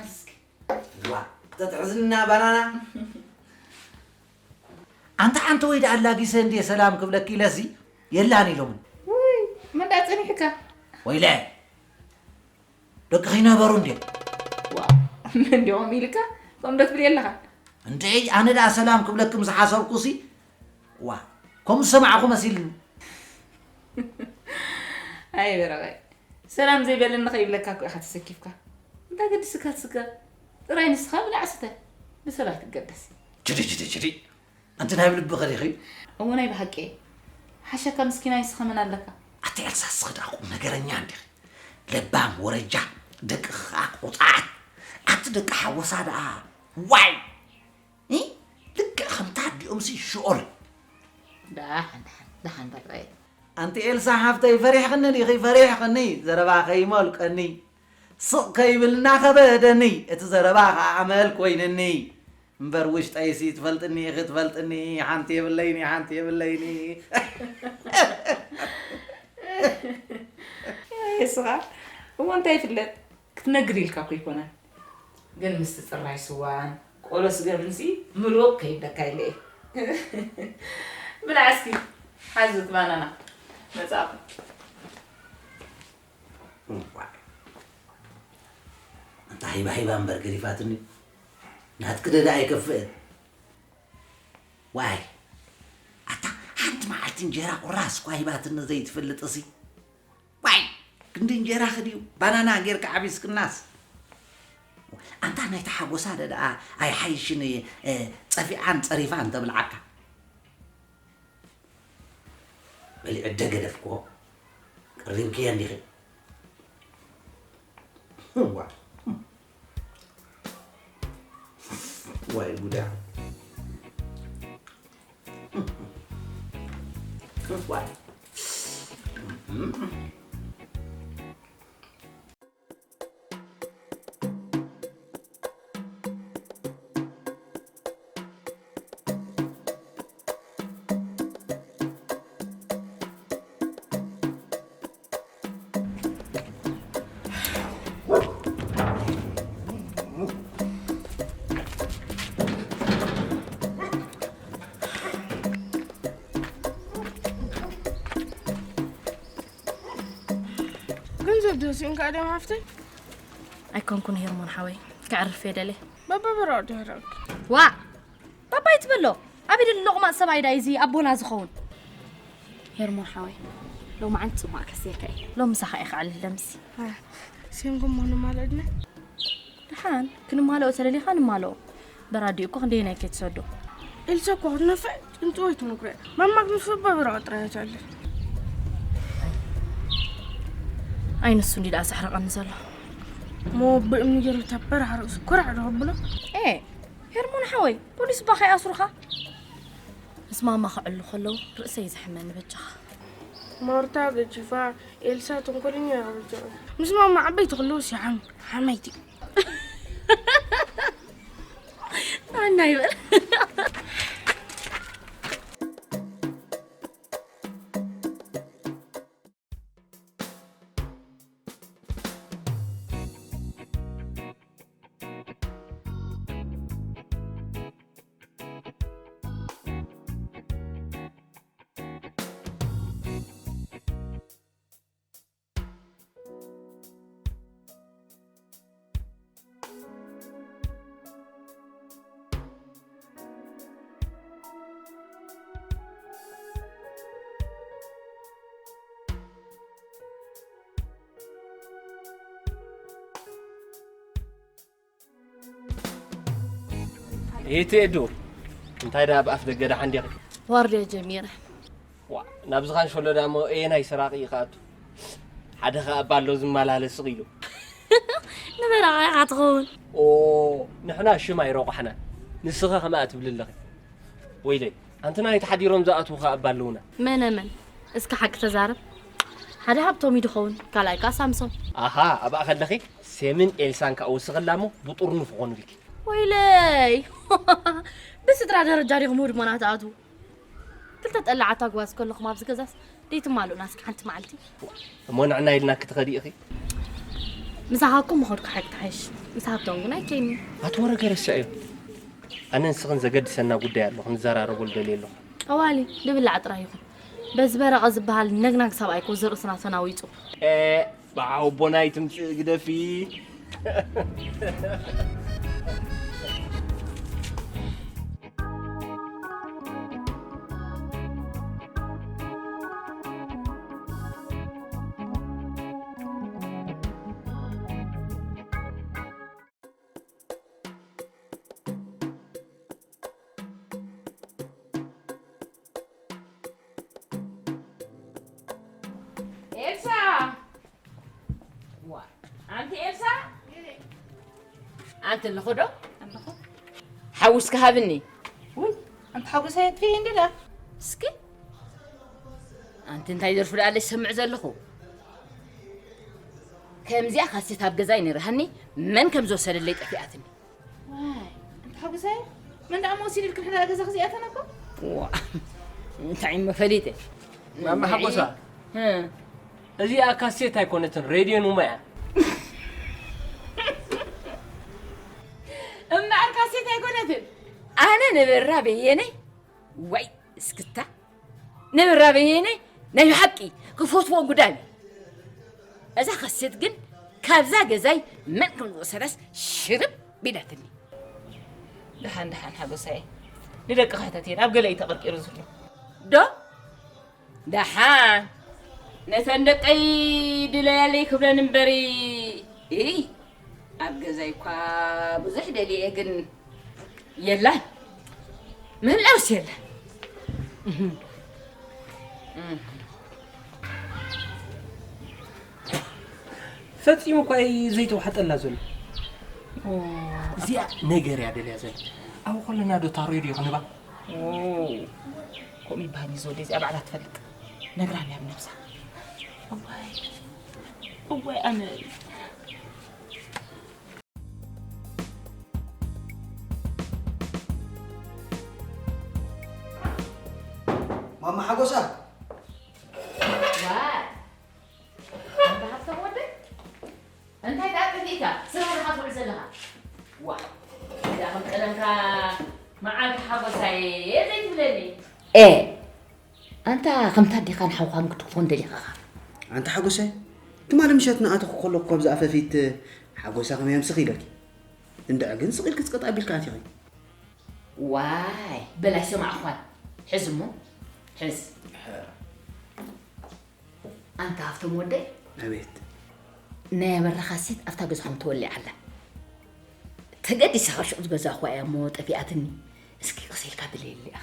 ኣስክ ዋ ተትሕዝና ባናና ኣንታ ሓንቲ ወይ ደኣ ኣላጊሰ እንድየ ሰላም ክብለኪ ኢለሲ የላን ኢሎምኒ። ውይ መን ደኣ ጸኒሕካ? ወይለ ደቅኺ ነበሩ እንድዮም። ዋእ መን ድዮም ኢልካ ከምኡ ዶ ትብል የለኻን? እንድዒ ኣነ ደኣ ሰላም ክብለኪ ምስ ሓሰብኩሲ ዋእ ከምኡ ዝሰማዕኹ መሲልኒ። ኣይ በረቐይ ሰላም ዘይበለኒ ከይብለካ እኮ ኢኻ ተሰኪፍካ። እንታይ ገዲስካ ትስከር? ጥራይ ንስኻ ብላዕ ስተ። ብሰብ ኣይትገደስ። ችዲ ችዲ ችዲ። ኣንቲ ናይ ብልብኺ ዲኺ? እወ ናይ ብሓቂ። ሓሸካ ምስኪናይ ንስኻ መን ኣለካ? ኣቲ ኤልሳ እስኺ ደኣ ቁም ነገረኛ እንዲኺ። ለባም ወረጃ ደቅኺ ኸኣ ቁጣዓት። ኣቲ ደቂ ሓወሳ ደኣ ዋይ! እ? ልክዕ ከምታ ኣዲኦምሲ ሽኦል። ደሓን ደሓን ደሓን በርቐየ። ኣንቲ ኤልሳ ሓፍተይ ፈሪሕኽኒ ዲኺ ፈሪሕኽኒ ዘረባ ከይመልቀኒ ስቕ ከይብል እናኸበደኒ እቲ ዘረባ ኸዓ ኣመል ኮይንኒ እምበር ውሽጠይሲ ትፈልጥኒ ኢኺ ትፈልጥኒ ሓንቲ የብለይኒ ሓንቲ የብለይኒ እስኻ እሞ እንታይ ይፍለጥ ክትነግር ኢልካ እኮ ይኮነን ግን ምስቲ ጽራይ ስዋን ቆሎ ስገምንሲ ምሉእ ከይብለካ ኢለ እየ። ብላዕ እስኪ፣ ሓዙት ባናና መጻእኹም። እምቧ። ኣንታ ሂባ ሂባ እምበር ገዲፋትኒ። ናትኪ ደዳ ኣይከፍእን። ዋይ፣ ኣታ ሓንቲ መዓልቲ እንጀራ ቁራስ እኳ ሂባትኒ ዘይትፈልጥ እሲ። ዋይ፣ ክንዲ እንጀራ ክድዩ ባናና ጌርካ ዓቢስክናስ። ኣንታ ናይታ ሓጎሳ ደኣ ኣይሓይሽን፣ እ፣ ጸፊዓን ጸሪፋን ተብልዓካ። በሊዐ ደገደፍክዎ። ቀሪብክዮ እንዲኺ። ዋ። ዋይ ጉዳ። ዋይ። ገንዘብ ዶ ስኢንካ ድዮም ሓፍተይ? ኣይኮንኩን ሄርሞን ሓወይ፣ ከዕርፍ እየ ደልየ። ባባ በራቕ ድሕረክ። ዋእ! ባባ ኣይትበሎ። ኣብ ኢድ ሎቕማጽ ሰብኣይ ዳዩ እዚ ኣቦና ዝኸውን? ሄርሞን ሓወይ፣ ሎማዓንቲ ጽቡቕ ከስየካ እየ። ሎሚ ምሳኻ እየ ክዕልል ደምሲ። ኣያ፣ ስኢንኩም ምዃኑ ማለድና? ደሓን፣ ክንማልኦ ተደሊኻ ንማልኦ። በራዲ እኮ ክንደየናይ ከይትሰዶ። ኤልሳ እኮ ክትነፍዕ ጥንጥወይ ትነግሮ እያ። ማማ ግን ፈባ በረቐ ጥራይ እያ ትዕልል። ኣይ ንሱ እንዲ ደኣ ዘሕርቐኒ ዘሎ። እሞ ብእምኒ ገይሩ እታ በረኻ ርእሱ ኮራዕ ዶ ከብሎ? ኤ፣ ሄርሞን ሓወይ፣ ፖሊስ እባ ከይኣስሩኻ። ምስ ማማ ክዕሉ ከለዉ ርእሰይ እዩ ዘሕመኒ በጃኻ። ማርታ ገጂፋ፣ ኤልሳ ተንኮለኛ እያ በጃኻ። ምስ ማማ ዓበይቲ ከለዉ ሲሓም ሓመይቲ። ኣና ይበል። ኢቲ ኤዱ፣ እንታይ ደኣ ኣብ ኣፍ ደገ ደሓን ዲኺ? ዋርድያ ጀሚረ። ዋ፣ ናብዚ ካንሸሎ ደኣ እሞ ኣየናይ ሰራቒ እዩ ክኣቱ? ሓደ ኸኣ እባ ኣሎ ዝመላለስ ስቕ ኢሉ። ንበረቓ ኢኻ ትኸውን። ኦ፣ ንሕና ሽም ኣይረቋሕናን። ንስኸ ከምኣ ትብሊ ኣለኺ። ወይለይ፣ ኣንቲ ናይ ተሓዲሮም ዝኣትዉ ኸኣ እባ ኣለዉና። መነ መን? እስኪ ሓቂ ተዛረብ። ሓደ ሃብቶም እዩ ድኸውን፣ ካልኣይ ከኣ ሳምሶም። ኣሃ፣ ኣብኣ ከለኺ ሴምን ኤልሳን ከኣ ወስኽላ እሞ ብጥርኑፍ ኾኑልኪ። ወይለይ! ብስድራ ደረጃ ዲኹም ህድሞና ትኣትዉ? ክልተ ጠላዓት ኣግባዝ ከለኹም ኣብዚ ገዛስ ደይትማልኡና እስኪ ሓንቲ መዓልቲ? እሞ ንዕና ኢልናኪ ትኸዲ ኢኺ? ምሳኻ እኮ ምኸድኩ ሓቂ ትሓይሽ። ምስ ሃብቶም ግን ኣይከይኒ። ኣቲ ወረ ገረስዐዮ። ኣነ ንስኽን ዘገድሰና ጉዳይ ኣሎ፣ ክንዘራረበሉ ደልየ ኣለኹ። ጠዋሊ፣ ድብላዕ ጥራይ ይኹን። በዚ በረቐ ዝበሃል ነግናግ ሰብኣይ እኮ ዝርእስና ተናዊጹ። ኤ፣ ብዓው ኣቦና ኣይትምጽእ ግደፊ። ኤልሳ! ዋ፣ ኣንቲ ኤልሳ? ኣንቲ ኣለኹ ዶ? ኣለኹ። ሓዊ እስኪ ሃብኒ። ውይ፣ ኣንቲ ሓጎሰይ ኣጥፊኤ እንዲ ደኣ። እስኪ፣ ኣንቲ እንታይ ደርፊ ደኣ ኣለሽ ዝሰምዕ ዘለኹ? ከምዚኣ ካሴት ኣብ ገዛይ ነይርሃኒ፣ መን ከም ዝወሰደለይ ጠፊኣትኒ። ዋይ፣ ኣንቲ ሓጎሰይ፣ መን ደኣ መወሲድልክን ሕደራ ገዛኺ እዚኣተን እኮ? ዋ፣ እንታይ እሞ ፈሊጠ? ማማ ሓጎሳ። እ። እዚኣ ካሴት ኣይኮነትን፣ ሬድዮ ኑማ እያ። ኣይኮነትን። ኣነ ንብራ በየነ ወይ እስክታ ንብራ በየነ ናይ ብሓቂ ክፈትዎ ጉዳም እዩ። እዛ ከሴት ግን ካብዛ ገዛይ መን ከም ዝወሰዳስ ሽርብ ቢላትኒ። ደሓን ደሓን ሓጎሳይ፣ ንደቂ ክሕተት እየን ኣብ ገለ እዩ ተቐርቂሩ ዘሎ። ዶ ደሓን ነተን ደቀይ ድለያለይ ክብለን እምበሪ። እይ ኣብ ገዛይ እኳ ብዙሕ ደልየ ግን የላን፣ ምህላውስ የለን። ፈጺሙ እኳ እዩ ዘይተዋሕጠላ ዘሎ። እዚኣ ነገር እያ ደልያ ዘላ። ኣብ ከለና ዶ ታሮይ ድዩ ክንባ? ከምኡ ይበሃል እዩ ዘወደይ፣ እዚኣ ባዕላ ትፈልጥ። ነግራኒ ኣብ ነብሳ። እዋይ እዋይ ኣነ ማማ ሓጎሳ ዋይ ኣንታ ሃብቶም ወደይ እንታይ ደኣ ጠፊእካ ስራሕ ኢኻ ትውዕል ዘለኻ። ዋ እዳ ከም ቀደምካ መዓልቲ ሓጎሳየ ዘይትብለኒ። ኤ ኣንታ ከምታ ኣዴኻን ሓውኻን ክትክፎን ደሊኻኻ። ኣንታ ሓጎሳይ ትማሊ ምሸት ንኣተኹ ከለኹ ካብዛ ኣፈፊት ሓጎሳ ከመይ ኣምስኺ ኢለኪ። እንድዒ ግን ስቕ ኢልኪ ጽቕጥ ኣቢልኪ ኣቲኺ። ዋይ በል ኣይሰማዕኳን። ሕዝ እሞ ሕዝ። ኣንታ ሃፍቶም ወደይ። ኣቤት። ናይ ኣበራ ካሴት ኣብታ ገዛኹም ተወሊዓ ኣላ። ተገዲሳ ካብ ሽዑ ዝገዛእኹዋ እያ እሞ ጠፊኣትኒ። እስኪ ቅስ ኢልካ ድለየለይ ኢኻ።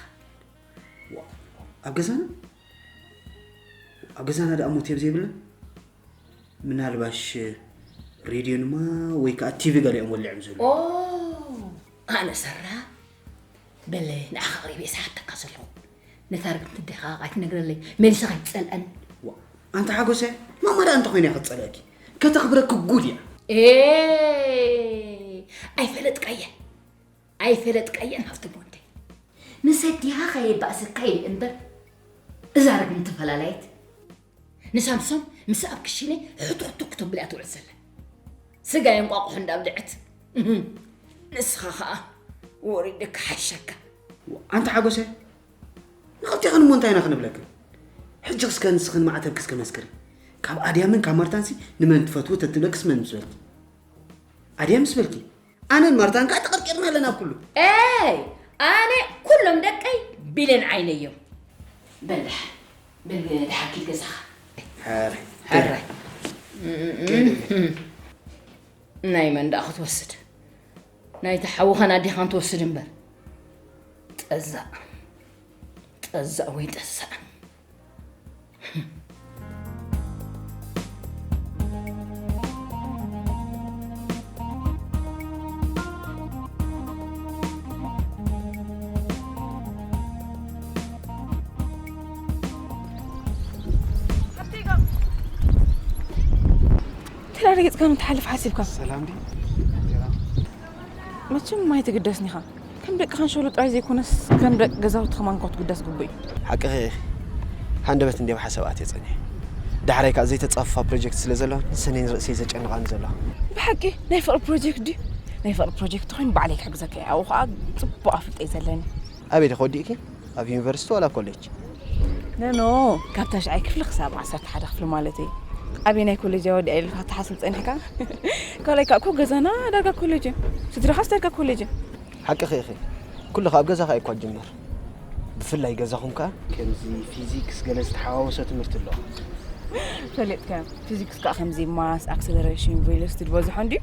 ኣብ ገዛና ኣብ ገዛና ደኣ ሞት እዮም ዘይብልና። ምናልባሽ ሬድዮ ድማ ወይ ከዓ ቲቪ ገሊኦም ወሊዖም ዝብሉ። ኦ ኣነ ሰራ በለ ንዓኻ ኣቕሪበ እየ ዝሓተካ ዘለኹ። ነታ ርግምቲ ኣዴኻ ኣይትነግረለይ መሊሳ ከይትጸልኣኒ። ዋ ኣንታ ሓጎሰ ማማ ደኣ እንተኾይና እያ ክትጸልኣኪ። ከተኽብረኪ ጉድ እያ። ኤ ኣይፈለጥካየን ኣይፈለጥካየን ሃብቶም ወደይ። ምስ ኣዴኻ ከየባእሰካ ኢለ እምበር እዛ ርግምቲ ፈላላይት ንሳምሶም ምስ ኣብ ክሽነ ሕቱኽቱኽ ክተብል እያ ትውዕል ዘላ። ስጋ የንቋቑሑ እንዳብልዐት እህ፣ ንስኻ ኸኣ ወሪዱ ክሓሸካ። ኣንታ ሓጎሰ ንኽልቴኽን እሞ እንታይ ኢና ክንብለክን? ሕጂ እስከ ንስኽን ማዕተብኪ እስከ መስክሪ። ካብ ኣድያምን ካብ ማርታንሲ ንመን ትፈትዊ ተትብለክስ መን ምስ በልኪ? ኣድያም ምስ በልኪ ኣነን ማርታን ከዓ ተቐርቂርና ኣለና ኣብ ኩሉ። ኤይ ኣነ ኩሎም ደቀይ ቢለን ዓይነዮም። በል ደሓን በል ደሓን ኪድ ገዛኻ። ሕራይ። ሕራይ። ናይ መን ደኣ ክትወስድ? ናይቲ ሓውኻን ኣዴኻን ትወስድ እምበር። ጠዛእ ጠዛእ ወይ ጠዛእ። ተላሪግጽካ ምትሓልፍ ሓሲብካ ሰላም ድዩ? መቸም ማይ ትግደስኒ ኢኻ። ከም ደቂ ካንሸሎ ጥራይ ዘይኮነስ ከም ደቂ ገዛውቲ ከማን እኳ ትግደስ ግቡእ እዩ። ሓቅኺ ኢኺ። ሃንደበት እንድየ ብሓሳብ ኣትየ ጸኒሐ። ዳሕራይ ከኣ ዘይተጻፈፋ ፕሮጀክት ስለ ዘሎ ንሰነይን ርእሰይ ዘጨንቓኒ ዘሎ። ብሓቂ ናይ ፍቕሪ ፕሮጀክት ድዩ? ናይ ፍቕሪ ፕሮጀክት ተኾይኑ ባዕለይ ክሕግዘካ እየ። ኣብኡ ከኣ ጽቡቕ ኣፍልጦ እዩ ዘለኒ። ኣበይ ዲኺ ወዲእኪ? ኣብ ዩኒቨርሲቲ ዋላ ኮሌጅ? ኖኖ፣ ካብ ታሽዓይ ክፍሊ ክሳብ ዓሰርተ ሓደ ክፍሊ ማለተይ። ኣበየናይ ኮሌጅ እያ ወዲኣ ኢልካ ክትሓስብ ጸኒሕካ? ካልኣይ ከኣ እኮ ገዛና ዳርጋ ኮሌጅ እዩ። ስድራኻስ ዳርጋ ኮሌጅ እዩ። ሓቅኺ ኢኺ። ኩሉ ከኣ ኣብ ገዛኻ እዩ እኳ ዝጅመር። ብፍላይ ገዛኹም ከኣ። ከምዚ ፊዚክስ ገለ ዝተሓዋወሶ ትምህርቲ ኣለዋ። ፈሊጥካ። ፊዚክስ ከኣ ከምዚ ማስ፣ ኣክሰለሬሽን፣ ቬሎሲቲ ዝበዝሖ እንድዩ።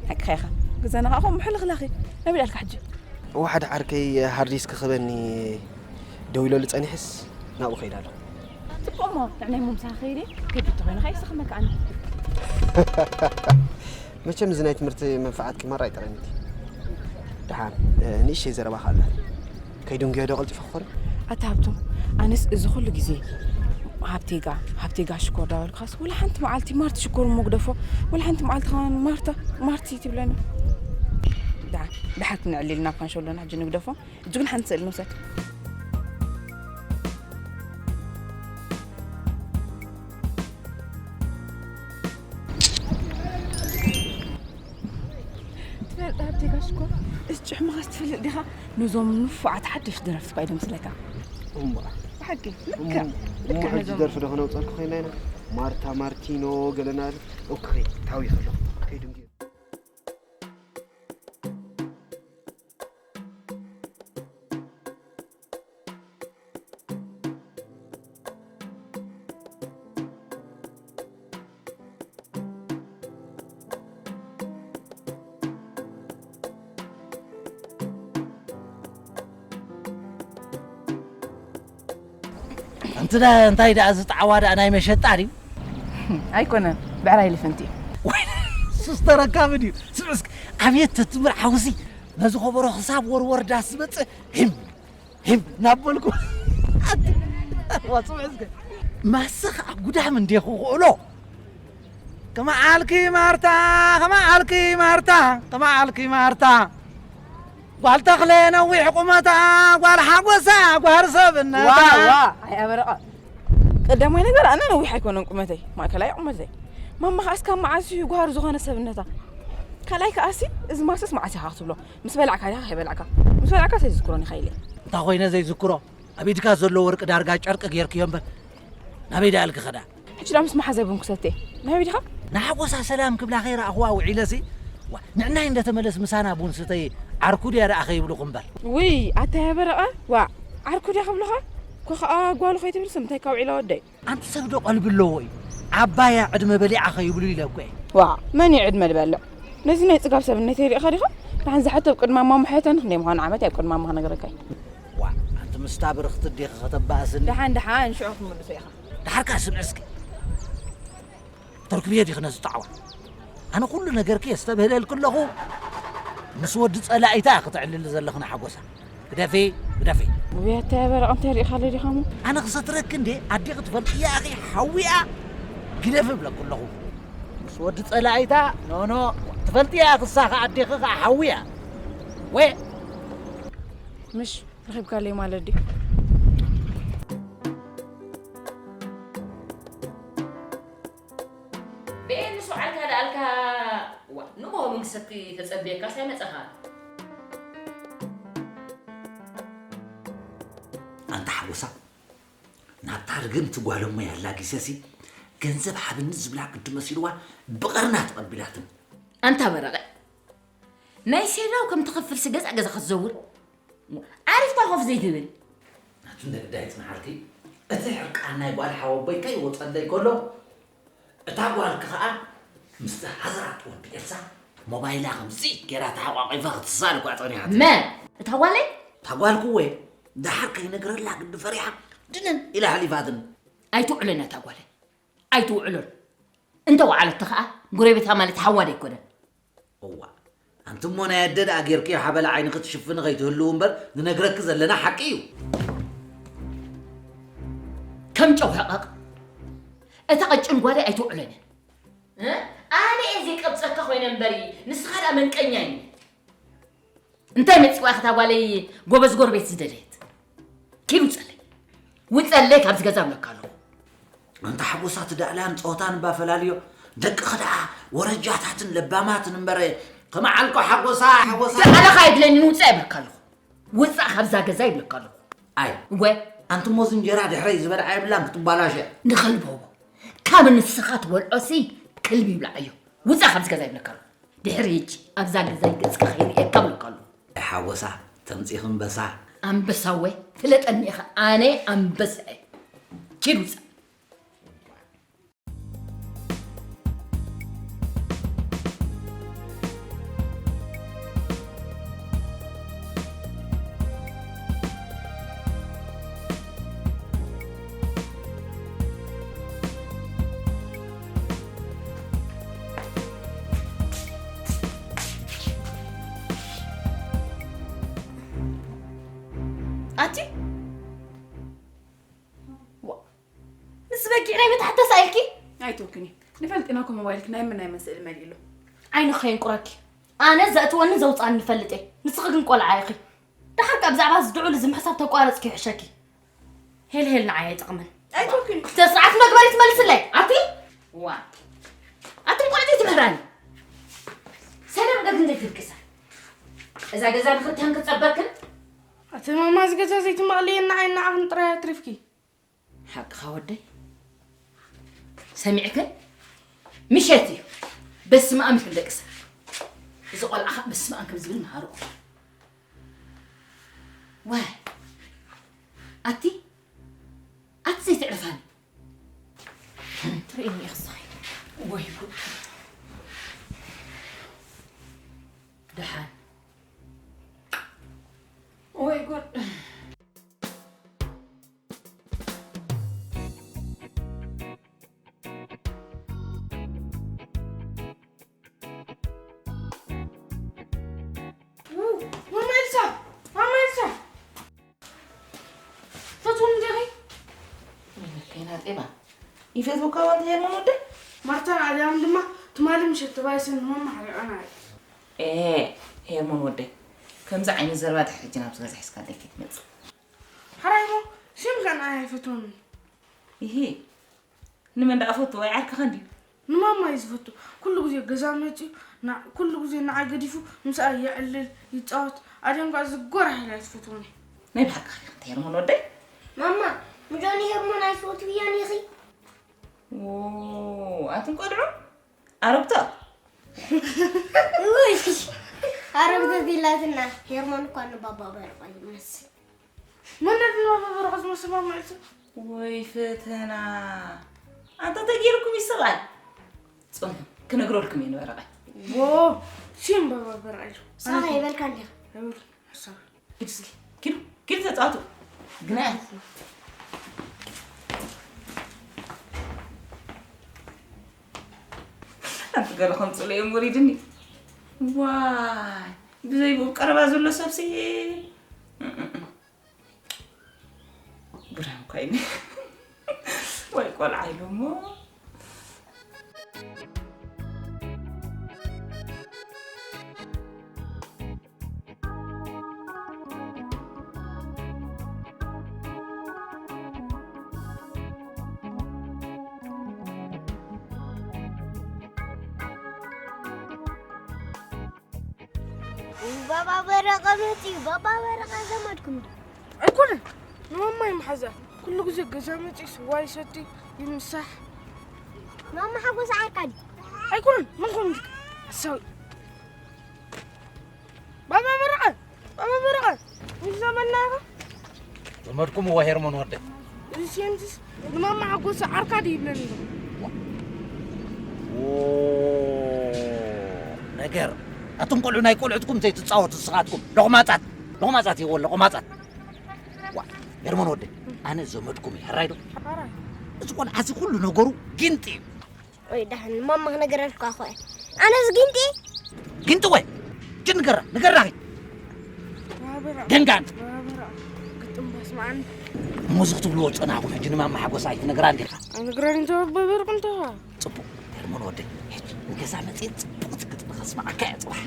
ሓቅኻ ኢኻ። ገዛና ከኣ ከምኡ ሕልኽላኽ እዩ። ኣበይ ኣልካ ሕጂ? እወ ሓደ ዓርከይ ሃርድ ዲስክ ክህበኒ ደዊለሉ ጸኒሕስ ናብኡ ከይደ ኣለኹ። ጽቡቕ እሞ ንዕናይ እሞ ምሳኻ ከይደ ከቢድ ተኾይኑ ከኣ ይስኸመካ ኣነ። መቸም እዚ ናይ ትምህርቲ መንፍዓትኪ ማራ ኣይጠቐምኪ። ደሓን ንእሽተይ ዘረባ ከኣ ኣላ። ከይድንጉዮ ዶ ቀልጢፈ ክኾሪ? ኣታ ሃብቶም ኣነስ እዚ ኩሉ ግዜ ሃብቴጋ ሃብቴጋ ሽኮር ዳበልካስ ወላ ሓንቲ መዓልቲ ማርቲ ሽኮር እሞ ግደፎ ወላ ሓንቲ መዓልቲ ከማን ማርታ ማርቲ ትብለኒ። ደሓን ደሓን ክንዕልል ናብ ካንሸሎና ሕጂ ንግደፎ። ሕጂ ግን ሓንቲ ስእሊ ንውሰድ። ትፈልጥ ሃብቴ ጋሽ እኮ እስ ጭሕምኻ ዲኻ ነዞም ንፉዓት ሓደሽ ደረፍቲ እኳ እዮም ዝመስለካ። እምባ። ብሓቂ፣ ልክዕ፣ እሞ፣ እሞ ልክዕ ሕጂ ነዞም። ደርፊ ዶ ከነውፀልኩ ኮይና ኢና? ማርታ ማርቲኖ ገለና። ኦኬ፣ ታዊ ከሎ። ከይድንጊ። ኣንቲ ዳ-፣ እንታይ ደኣ ዝጠዓዋ ደኣ ናይ መሸጣ ድዩ? ኣይኮነን፣ ብዕራይ ልፍንቲ እዩ። ወይ፣ ሱስ ተረካቢ ድዩ? ስምዕስክ፣ ኣብየት ተትምር ሓውሲ፣ ነዚ ከበሮ ክሳብ ወርወር ዳስ ዝመጽእ፣ ሂም፣ ሂም፣ እናበልኩ። ኣቲ፣ ዋ፣ ስምዕስክ፣ ማሰኽ ኣብ ጉዳም እንዴ ክኽእሎ። ከመዓልኪ ማርታ፣ ከመዓልኪ ማርታ፣ ከመዓልኪ ማርታ። ጓል ተኽለ ነዊሕ ቁመታ፣ ጓል ሓጎሳ፣ ጓል ሰብነታ። ዋ፣ ዋ፣ ኣይ ኣበረቐ። ቀዳማይ ነገር ኣነ ነዊሕ ኣይኮነን ቁመተይ፣ ማእከላይ ቁመተይ። ማማ ከኣ እስካብ መዓስ እዩ ጓሃር ዝኾነ ሰብነታ? ካልኣይ ከኣሲ፣ እዚ ማስስ መዓስ ኢኻ ክትብሎ? ምስ በላዕካ ዲኻ ከይበላዕካ? ምስ በላዕካ ዘይዝክሮን ኢኻ ኢለ። እንታይ ኮይነ ዘይዝክሮ? ኣብ ኢድካ ዘሎ ወርቂ ዳርጋ ጨርቂ ጌርክዮ እምበር፣ ናበይ ደኣ ኢልኪ ኸዳ? ሕጂ ደኣ ምስ መሓዛይ ቡን ክሰትየ። ናበይ ዲኻ? ንሓጎሳ ሰላም ክብላ ከይረኣኽዋ ውዒለሲ፣ ዋ፣ ንዕናይ እንደተመለስ ምሳና ቡን ስተይ ዓርኩ ድያ ደኣ ከይብሉኹ እምበር። ውይ፣ ኣታ ያ በረቐ፣ ዋ፣ ዓርኩ ድያ ክብሉኻ? እኮ ኸኣ ጓሉ ከይትብልሲ፣ ምንታይ ካብ ውዒላ ወደይ? ኣንቲ ሰብ ዶ ቀልቢ ኣለዎ እዩ? ዓባያ ዕድመ በሊዓ ከይብሉ ኢለ እኮ እየ። ዋ፣ መን እዩ ዕድመ ዝበልዕ? ነዚ ናይ ጽጋብ ሰብነተይ ሪኢኻ ዲኻ? ደሓን ዝሓተብ ቅድሚ ኣማሙሐተን ክንደይ ምዃኑ ዓመት ኣብ ቅድሚ ኣማ ክነግረካ እዩ። ዋ፣ ኣንቲ ምስታ ብርኽቲ ዲኺ ከተባእስኒ? ደሓን፣ ደሓን፣ ሽዑ ክትምልሶ ኢኻ። ደሓርካ ስምዕ እስኪ። ተርክብዮ ዲኺ ነዚ ጣዕዋ? ኣነ ኩሉ ነገርኪ የስተብህለልኪ ኣለኹ። ምስ ወዲ ጸላኢታ ክትዕልሊ ዘለኽና ሓጎሳ። ግደፊ፣ ግደፊ። ውይ፣ ኣታ ያ በረቐ እንታይ ሪኢኻ ኣሎ ዲኻ እሞ? ኣነ ክሰትረኪ እንዴ? ኣዴኺ ትፈልጥያ ኢኺ ሓዊኣ። ግደፊ እብለኪ ኣለኹ። ምስ ወዲ ጸላኢታ፣ ኖ፣ ኖ። ትፈልጥያ ኢኺ እሳ ኸኣ ኣዴኺ ኸኣ ሓዊኣ። ወ- ምሽ ረኺብካለይ ማለት ድዩ? ብኤል ምስ ወዓልካ ደኣልካ፣ ዋ፣ ንግሆ መንግሰቲ ተጸብየካስ ኣይመጸኻን። ኣንታ ሓጎሳ፣ ናብታ ርግምቲ ጓለሞ ያላ ጊሰሲ፣ ገንዘብ ሃብኒ ዝብላ ግዲ መሲልዋ፣ ብቐርና ተቐቢላትኒ። ኣንታ በረቐ፣ ናይ ሴላው ከም ትኸፍልሲ ገዛ ገዛ ክትዘውር፣ ዓሪፍካ ኮፍ ዘይትብል። ናቱ እንደ ግዳይ ጽንሓልኪ፣ እቲ ሕርቃን ናይ ጓል ሓወቦይ ከይወጸለይ ከሎ፣ እታ ጓልኪ ኸኣ ምስቲ ሃዝራት ወዲ ኤልሳ ሞባይላ ከምዚ ጌራ ተሓቋቒፋ ክትሳል እኳ ጸኒሓት። መን? እታ ጓለይ? እታ ጓልኪ እወ፣ ደሓር ከይነግረላ ግዲ ፈሪሓ ድንን ኢላ ሓሊፋትኒ። ኣይትውዕሎን እያ እታ ጓለይ። ኣይትውዕሎን። እንተ ወዓለቲ ኸኣ ጎረቤታ ማለት ሓዋ ዶ ኣይኮነን? እዋ፣ ኣንቲ እሞ ናይ ኣደ ደኣ ጌርኪ ሓበላ ዓይንኺ ትሽፍኒ ከይትህልው እምበር፣ ንነግረኪ ዘለና ሓቂ እዩ። ከም ጨው ሕቐቕ። እታ ቀጭን ጓለይ ኣይትውዕሎን እያ። እ? ኣነ እየ ዘይቀብጸካ ኮይነ እምበሪ፣ ንስኻ ደኣ መንቀኛ እዩ። እንታይ መጺዋ እታ ጓለይ ጎበዝ ጎረቤት ዝደለየት? ኪድ ውጸለይ። ውጸለይ ካብዚ ገዛ እብለካ ኣለኹ። ኣንታ ሓጎሳ ትዳእላን ጸወታን እባ ፈላልዮ። ደቅኺ ደኣ ወረጃታትን ለባማትን እምበር፣ ከመዓልኮ ሓጎሳ፣ ሓጎሳ። ዳእላኻ የድለይን፣ ውጻእ ይብለካ ኣለኹ። ውጻእ ካብዛ ገዛ ይብለካ ኣለኹ። ኣይ፣ እወ። ኣንቲ እሞ እዚ እንጀራ ድሕረይ ዝበልዓ የብላን ክትባላሸ። ንኸልቢ ሆቦ። ካብ ንስኻ ትበልዖሲ ከልቢ ይብልዓዮ። ውጻእ ካብዚ ገዛ ይብለካ ኣለኹ። ድሕሪ ሕጂ ኣብዛ ገዛይ ገጽካ ከይርእየካ እብለካ ኣለኹ። ኣይ ሓጎሳ፣ ተምጺኺ እምበሳ። ኣንበሳ እወ፣ ፍለጠኒ ኢኻ፣ ኣነ ኣንበሳ እየ። ኪድ ውጻእ። ኣቲ? ዋ፣ ምስ በጊዕ ናይ መታሕት ተሳኢልኪ? ኣይትወክኒ። ንፈልጥ ኢና እኮ ሞባይልኪ ናይ ምን ናይ ምን ስእሊ መሊእሉ። ዓይንኺ ከየንቁረኪ። ኣነ ዘእትወኒ ዘውፅኣኒ ንፈልጥ እየ። ንስኺ ግን ቆልዓ ኢኺ። ደሓር ከኣ ብዛዕባ እዚ ድዑል እዚ ምሕሳብ ተቋረፅኪ ይሕሸኪ። ሄልሄል ንዓይ ኣይጠቕምን። ኣይትወክኒ። ስነ ስርዓት መግበሪ ትመልስለይ። ኣቲ? ዋ። ኣቲ እንቋዕ ዘይትምህራኒ። ሰላም ገርግን ዘይትልቅሳ። እዛ ገዛ ንኽልተን ክትጸበክን? ኣቲ ማማ፣ እዚ ገዛ ዘይትመቕልየና ዓይኒ ንዓኽን ጥራይ ኣትሪፍኪ። ሓቅኻ ወደይ። ሰሚዕክን? ምሸት እዩ። በስመ ኣብ ይብል ደቂ ሰብ። እዚ ቆልዓ ኸኣ በስመ ኣብ ከም ዝብል መሃርዎ። ዋይ። ኣቲ፣ ኣቲ ዘይትዕርፋኒ። ትርእይኒ ኢኺ ሳይ። ወይ ጉድ። ደሓን። ወይ ጉድ። ማማ ኤልሳ! ማማ ኤልሳ! ፈትዎም ዲኺ? ከይና ጤባ። ይፈትወካ ዋንታ ሄርሞን ወደይ? ማርታን ኣድያም ድማ ትማሊ ምሸት ተባይሰን ንማማ ሓሪቐና እየ። ኤ፣ ሄርሞን ወደይ። ከምዚ ዓይነት ዘረባ ድሕሪ ሕጂ ናብዚ ገዛ ሒዝካ ደይ ክትመጽእ። ሓራይ እሞ፣ ሽም ከን ኣየ ኣይፈትዎን። ይሂ። ንመን ደኣ ፈትዎ? ኣይዓርክኻ እንድዩ። ንማማ እዩ ዝፈቱ። ኩሉ ግዜ ገዛ መጺኡ፣ ና-፣ ኩሉ ግዜ ንዓይ ገዲፉ ምስኣ የዕልል፣ ይጻወት። ኣድያም ከኣ ዝጎራ ሄላ እያ ትፈትወኒ። ናይ ብሓቂ ኸ እንታይ ርሆን ወደይ? ማማ፣ ንጆኒ ሄርሞን ኣይትፈትውያን ኢኺ? ዎ፣ ኣቱም ቆልዑ፣ ኣረግቶ። ውይ፣ ኣረግቶት ኢላትና። ሄርሞን እኳ ንባባ በርቓ ይመስል። መን ነድና መበረቐ ዝመስል ማማ ኢልቶ? ወይ ፈተና። ኣንታ ተገይርኩም ይስቓል። ጽንሑ፣ ክነግረልኩም እየ ንበረቐ። ዎ፣ ሲም ባባ በርቓ ኢሉ። ሳራ ይበልካ እንዲኻ። ኣይበልኩም፣ ሓሳብ። ኪዱ እስኪ፣ ኪዱ፣ ኪዱ ተጻወቱ። ግና ኣንቲ ገለ ከምጽሉ እዮም ወሪድኒ። ዋይ፣ ብዘይ ብኡ ቀረባ ዘሎ ሰብሲ። ጉዳም እኳ እዩ። ወይ ቆልዓ ኢሎሞ። ባባ በረቐ መጺኡ። ባባ በረቐ ዘመድኩም ዶ? ኣይኮነን። ንማማ ይመሓዛ። ኩሉ ግዜ ገዛ መጺኡ ስዋ ይሰቲ፣ ይምሳሕ። ማማ ሓጎስ ዓርካ ድዩ? ኣይኮነን። መን ኮን ኢልካ? ሓሳዊ። ባባ በረቐ! ባባ በረቐ! ምስ ዘመድና ኢኻ? ዘመድኩም እወ ሄርሞን ወደይ። እዚ ሲየንቲስ ንማማ ሓጎስ ዓርካ ድዩ ይብለኒ ኣሎ? ዋ። ዎ፣ ነገር። ኣቱም ቆልዑ ናይ ቆልዑትኩም ዘይትጻወቱ ንስኻትኩም። ሎቕማጻት። ሎቕማጻት ይወ ሎቕማጻት። ዋ፣ ሄርሞን ወደይ። ኣነ ዘመድኩም እየ። ሕራይ ዶ? ሕራይ። እዚ ቆልዓ እዚ ኩሉ ነገሩ ጊንጢ እዩ። ወይ ደሓን ማማ ክነግረልካ እኮ እየ። ኣነስ ጊንጢ? ጊንጢ ወይ? ጅን ንገራ፣ ንገራ ኸይ። ባበራ። ገንጋን። ባበራ። ግጥም በስመ ኣብ። እሞ እዚ ክትብልዎ ዝጸናሕኩም ሕጂ ንማማ ሓጎስ ኣይትነግራ እንዲኻ? ኣይነግረን እንተ በበርኩ እንተ። ጽቡቕ። ሄርሞን ወደይ፣ ሕጂ ንገዛ መጺኤ ጽቡቕ ግጥሚ ከስምዓካ እየ ጽባሕ።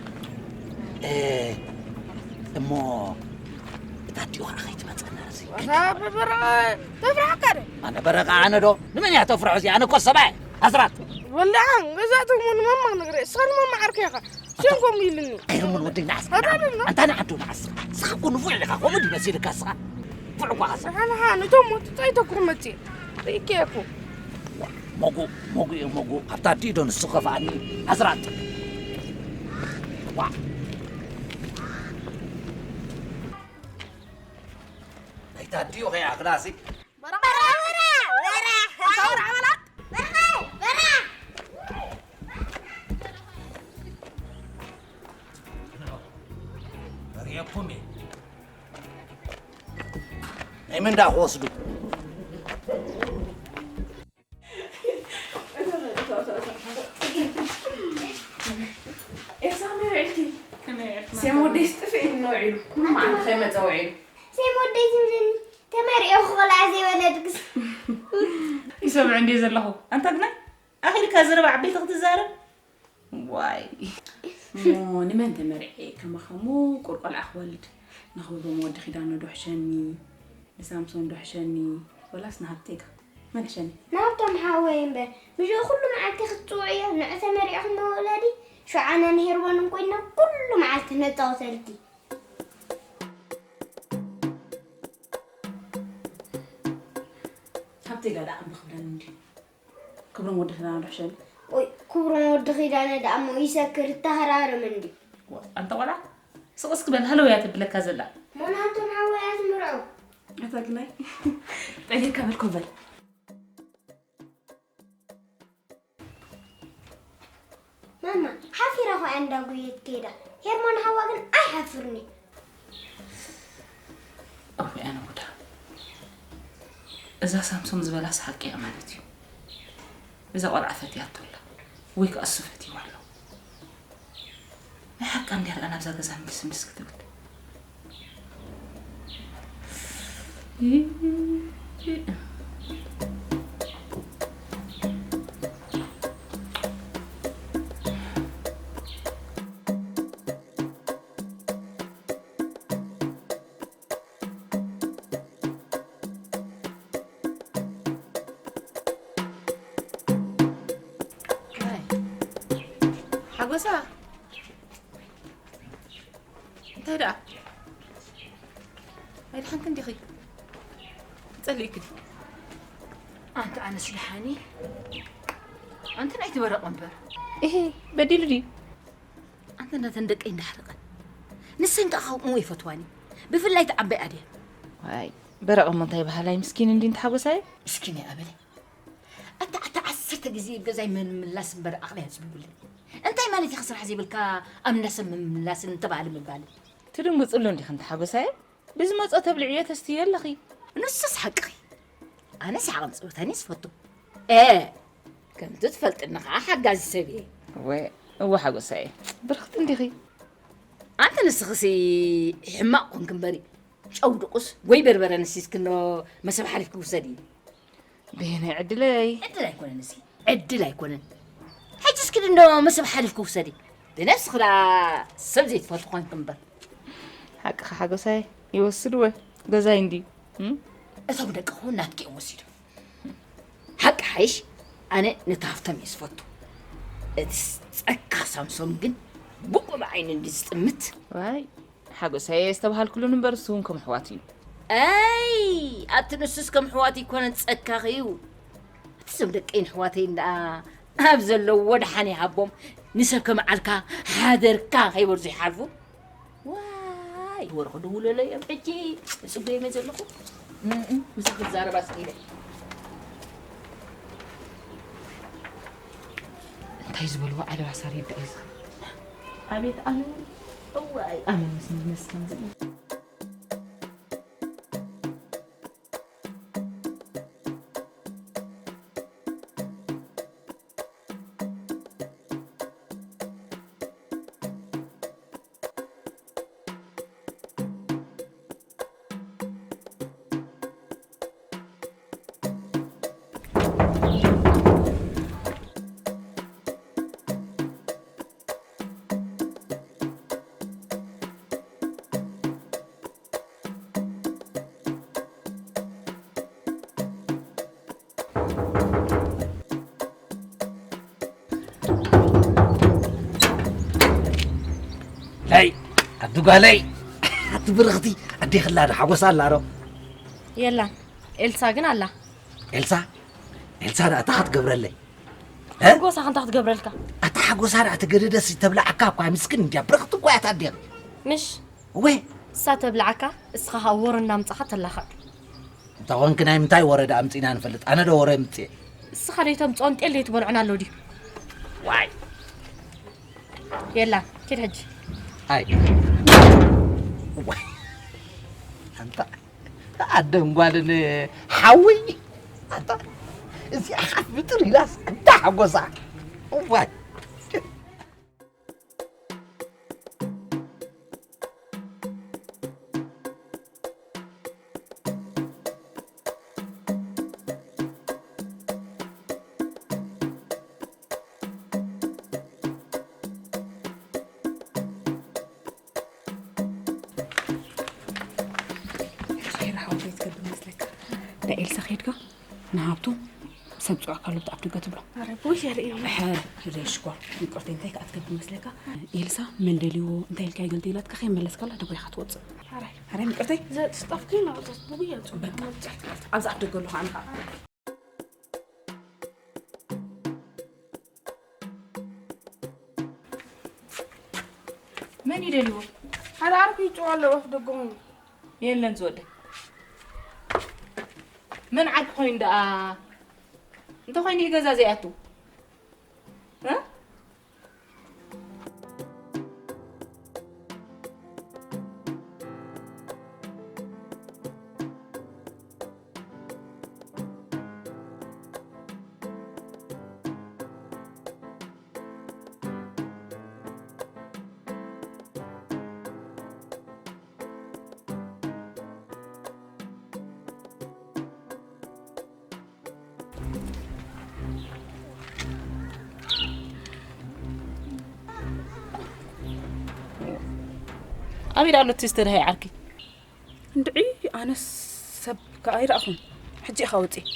እ፣ እሞ እታ ኣዲኡ ኸዓ ከይትመጸና ርዚ። ኣታ በበርዓ ተፍርሓካ ዶ? ኣነ በረቓ ኣነ ዶ? ንመን እያ ተፍርሖ እዚኣ? ኣነ እኮ ሰብኣይ ኣስራት። ወላዓ ገዛእቶም ንመማ ነገር እየ። እስኻ ንመማ ዓርከ ኢኻ። ሽም ከምኡ ኢልኒ። ኣይርምን ወደይ ንዓስ። ኣታ ንዓዶ ንዓስ። እስኻ እኮ ንፉዕ ኢኻ። ከምኡ ድዩ መሲልካ እስኻ? ንፉዕ እኳ ኸሳ። ንሓንሓ ነቶም ሞት እንታይ ተኩር መጽእ? ርኢከ እኮ። ሞጉ፣ ሞጉ እዩ፣ ሞጉ። ኣብታ ኣዲኡ ዶ ንሱ ከፍኣኒ? ኣስራት። ዋ። ናይታ ኣዲኡ ከይኣኽላሲ። በራ፣ በራ፣ በራ፣ በራ። ኣታ በራ፣ በራ። በራ፣ በራ። ርኤኩም እየ። ናይ መን ደኣ ክወስዱ? ኤልሳ፣ ከመይ ውዒልኪ? ከመይ ውዒልኪ? ሴም ወደይስ ጥፍእ ኢሉ ውዒሉ። ኩሉ መዓልቲ ከይመጸ ውዒሉ። ሴም ወደይ ዝብለኒ ተመሪዑ ክቆልዓ ዘይወለድክስ። ይሰምዑ እንድየ ዘለኹ። ኣንታ ግና ኣኺልካ ዘረባ ዓበይቲ ክትዛረብ። ዋይ። እሞ ንመን ተመርዔ ከማኸሞ ቁርቆልዓ ክወልድ? ንኽብሮም ወዲ ኪዳኖ ዶ ሕሸኒ? ንሳምሶን ዶ ሕሸኒ? ወላስ ንሃብተይ ከ? መን ሕሸኒ? ንሃብቶም ሓወይ እምበር። ብሽዑ ኩሉ መዓልቲ ክትጽውዕዮ፣ ንዑ ተመሪዕኹም መውለዲ፣ ሽዑ ኣነ ንሄርቦን እንኮይና ኩሉ መዓልቲ ነጻወተልኪ። ዜጋ ደኣ እምቢ ክብለኒ እንድዩ። ክብሮም ወዲ ኪዳነ ዶ ሕሸኒ? ወይ ክብሮም ወዲ ኪዳነ ደኣ እሞ ይሰክር፣ ይተሃራረም እንድዩ። ዋ፣ ኣንታ ቆልዓ፣ ስቕ እስኪ በል፣ ሃለውያ ተብለካ ዘላ። ሞናቶም ሓወያ ትምርዖ። ኣታ ግናይ። ጠሊካ በል፣ ኮፍ በል። ማማ፣ ሓፊራ ኸኣ እንዳጎየት ከይዳ። ሄርሞን ሓዋ ግን ኣይሓፍርኒ። እወ፣ ኣነ ጉዳ። እዛ ሳምሶም ዝበላስ ሓቂ እያ ማለት እዩ። እዛ ቆልዓ ፈትያቶ ኣላ። ወይ ከኣ እሱ ፈትይዋ ኣሎ። ናይ ሓቃ እንድያ ደኣ ናብዛ ገዛ ምልስ ምልስ ክትብል። ኣይ፣ ሓጎሳ፣ እንታይ ደኣ? ኣይደሓንክን ዲኺ? ጸሊእኪ ድዩ? ኣንቲ ኣነስ ደሓን እየ። ኣንቲ ናይቲ በረቕ እምበር። እሂ፣ በዲሉ ድዩ? ኣንተ ነተን ደቀይ እንዳሕረቐን። ንሰን ከኣ ከምኡ ይፈትዋኒ። ብፍላይ እቲ ዓባይ ኣድያ። ዋይ፣ በረቕ እሞ እንታይ በሃላይ ምስኪን እንዲ እንተ ሓጎሳየ? ምስኪን እያ ኣበለ። ኣታ፣ ኣታ ዓሰርተ ግዜ ኣብ ገዛይ ምምላስ እምበር ዓቕሊ ኣጽቢቡለይ። እንታይ ማለት ኢኻ ስራሕ ዘይብልካ ኣብ እንዳሰብ ምምላስን ተባህለ ምባልን? ትድንግጽሉ እንዲኺ እንተ ሓጎሳየ? ብዝመጾ ተብልዕዮ ተስትዮ ኣለኺ። ንሱስ ሓቅኺ። ኣነስ ዓቕን ጸወታን እየ ዝፈቱ። እ፣ ከምቲ ትፈልጥኒ ኸዓ ሓጋዚ ሰብ እየ። እወ፣ እወ ሓጎሳየ። ብርኽቲ እንዲኺ። ኣንቲ ንስኽሲ ሕማቕ ኮንኪ እምበሪ፣ ጨው ድቁስ ወይ በርበረ ነሲስክኖ መሰብ ሓሊፍኪ ውሰዲ። በየናይ ዕድለይ? ዕድል ኣይኮነን እዚ። ዕድል ኣይኮነን። ሕጂ እስኪ እንዶ መሰብ ሓሊፍኪ ውሰዲ። ብነብስኺ ደኣ ሰብ ዘይትፈቱ ኮንኪ እምበር። ሓቅኻ ሓጎሳይ፣ ይወስድወ። ገዛይ እንድዩ። እም? እቶም ደቅኹ ናትኪ እዮም ወሲዶም። ሓቂ ሓይሽ፣ ኣነ ነቲ ሃፍቶም እየ ዝፈቱ። እቲ ጸካ ሳምሶም ግን ብቑም ዓይኒ እንዲ ዝጥምት። ዋይ፣ ሓጎሳየ ዝተባሃልኩሉን እምበር፣ እሱ እውን ከም ኣሕዋት እዩ። ኣይ፣ ኣቲ ንሱስ ከም ኣሕዋት ኣይኮነን፣ ጸካኺ እዩ። እቲ ሰብ ደቀይን ኣሕዋተይን ደኣ ኣብ ዘለውዎ ደሓን ይሃቦም፣ ንሰብ ከም ዓልካ ሓደርካ ከይበርዙ ይሓልፉ። ዋይ፣ ወርቂ ድውለለይ ኣብ ሕጂ፣ እጽበዮም እየ ዘለኹ። እም፣ እም፣ ምሳኺ ክዛረብ ኣስኪለ። እንታይ ዝበልዎ ዓለባ ሳር ይዳ እዩ ዝኽእል? ኣቤት ኣነ፣ እዋይ፣ ኣነ ምስ መስ ከም ዝብል። ለይ፣ ኣቲ ጓለይ፣ ኣቲ ብርኽቲ፣ ኣዴኺ ኣላ ዶ? ሓጎሳ ኣላ ዶ? የላን። ኤልሳ ግን ኣላ። ኤልሳ? ኤልሳ ደኣ እንታይ ክትገብረለይ? እ? ሓጎሳ እንታይ ክትገብረልካ? ኣታ ሓጎሳ ደኣ ትገደደሲ ተብልዓካ እኳ ምስኪን እንድያ፣ ብርኽቲ እኳ እያ ኣታ ኣዴኺ። ምሽ? እወ። እሳ ተብልዓካ፣ እስኻ ኸኣ ወረ እናምጻኻ ተላኽዕ። እንተ ኾንኪ ናይ ምንታይ ወረ ደኣ ኣምጺእና ንፈልጥ? ኣነ ዶ ወረ ኣምጽኤ? እስኻ ደይተምጽኦን ጤል ደይትበልዖን ኣሎ ድዩ? ዋይ። የላ፣ ኪድ ሕጂ። ኣይ። ዋይ። ኣንታ ኣደን ጓልን ሓዊ። ኣንታ እዚኣ ሓፍ ብጥር ኢላስ እንታ ሓጎሳ። ዋይ። ኸይር ሓወይ ትገብር መስለካ? ንኤልሳ ኸይድካ ንሃብቱ ሰብ ጽዑ ካሉ ብቲ ኣፍ ደገ ትብሎ። ኣረ፣ ቦይ የርኢ እዩ። ሕር፣ ሕር፣ ሽኮር። ይቅርታ፣ እንታይ ከኣ ትገብር መስለካ? ኤልሳ መን ደልይዎ፣ እንታይ ኢልካ ይገልጥ ኢላትካ ከይመለስካላ ደጎይኻ ትወጽእ። ኣረ፣ ኣረ፣ ይቅርታ። ዘጥስጠፍኩ ነው፣ ዘጥስጠፍኩ ነው። በቃ፣ ኣብዛ ኣፍ ደገ ኣለኹ ኣነ ኸኣ። ይደልዎ። ሓደ ዓርኩ ይጭዋ ኣለዎ ኣፍ ደገ ኮይኑ። የለን ዝወደ። መን ዓርኩ ኮይኑ ደኣ? እንተ ኮይኑ እዩ ገዛ ዘይኣቱ። እ? ኣበይ ደኣ ኣሎ እቲ ዝተደሃየ ዓርኪ? እንድዒ ኣነስ ሰብ ከኣ ኣይረኣኹን። ሕጂ ኢኻ ወጺእ።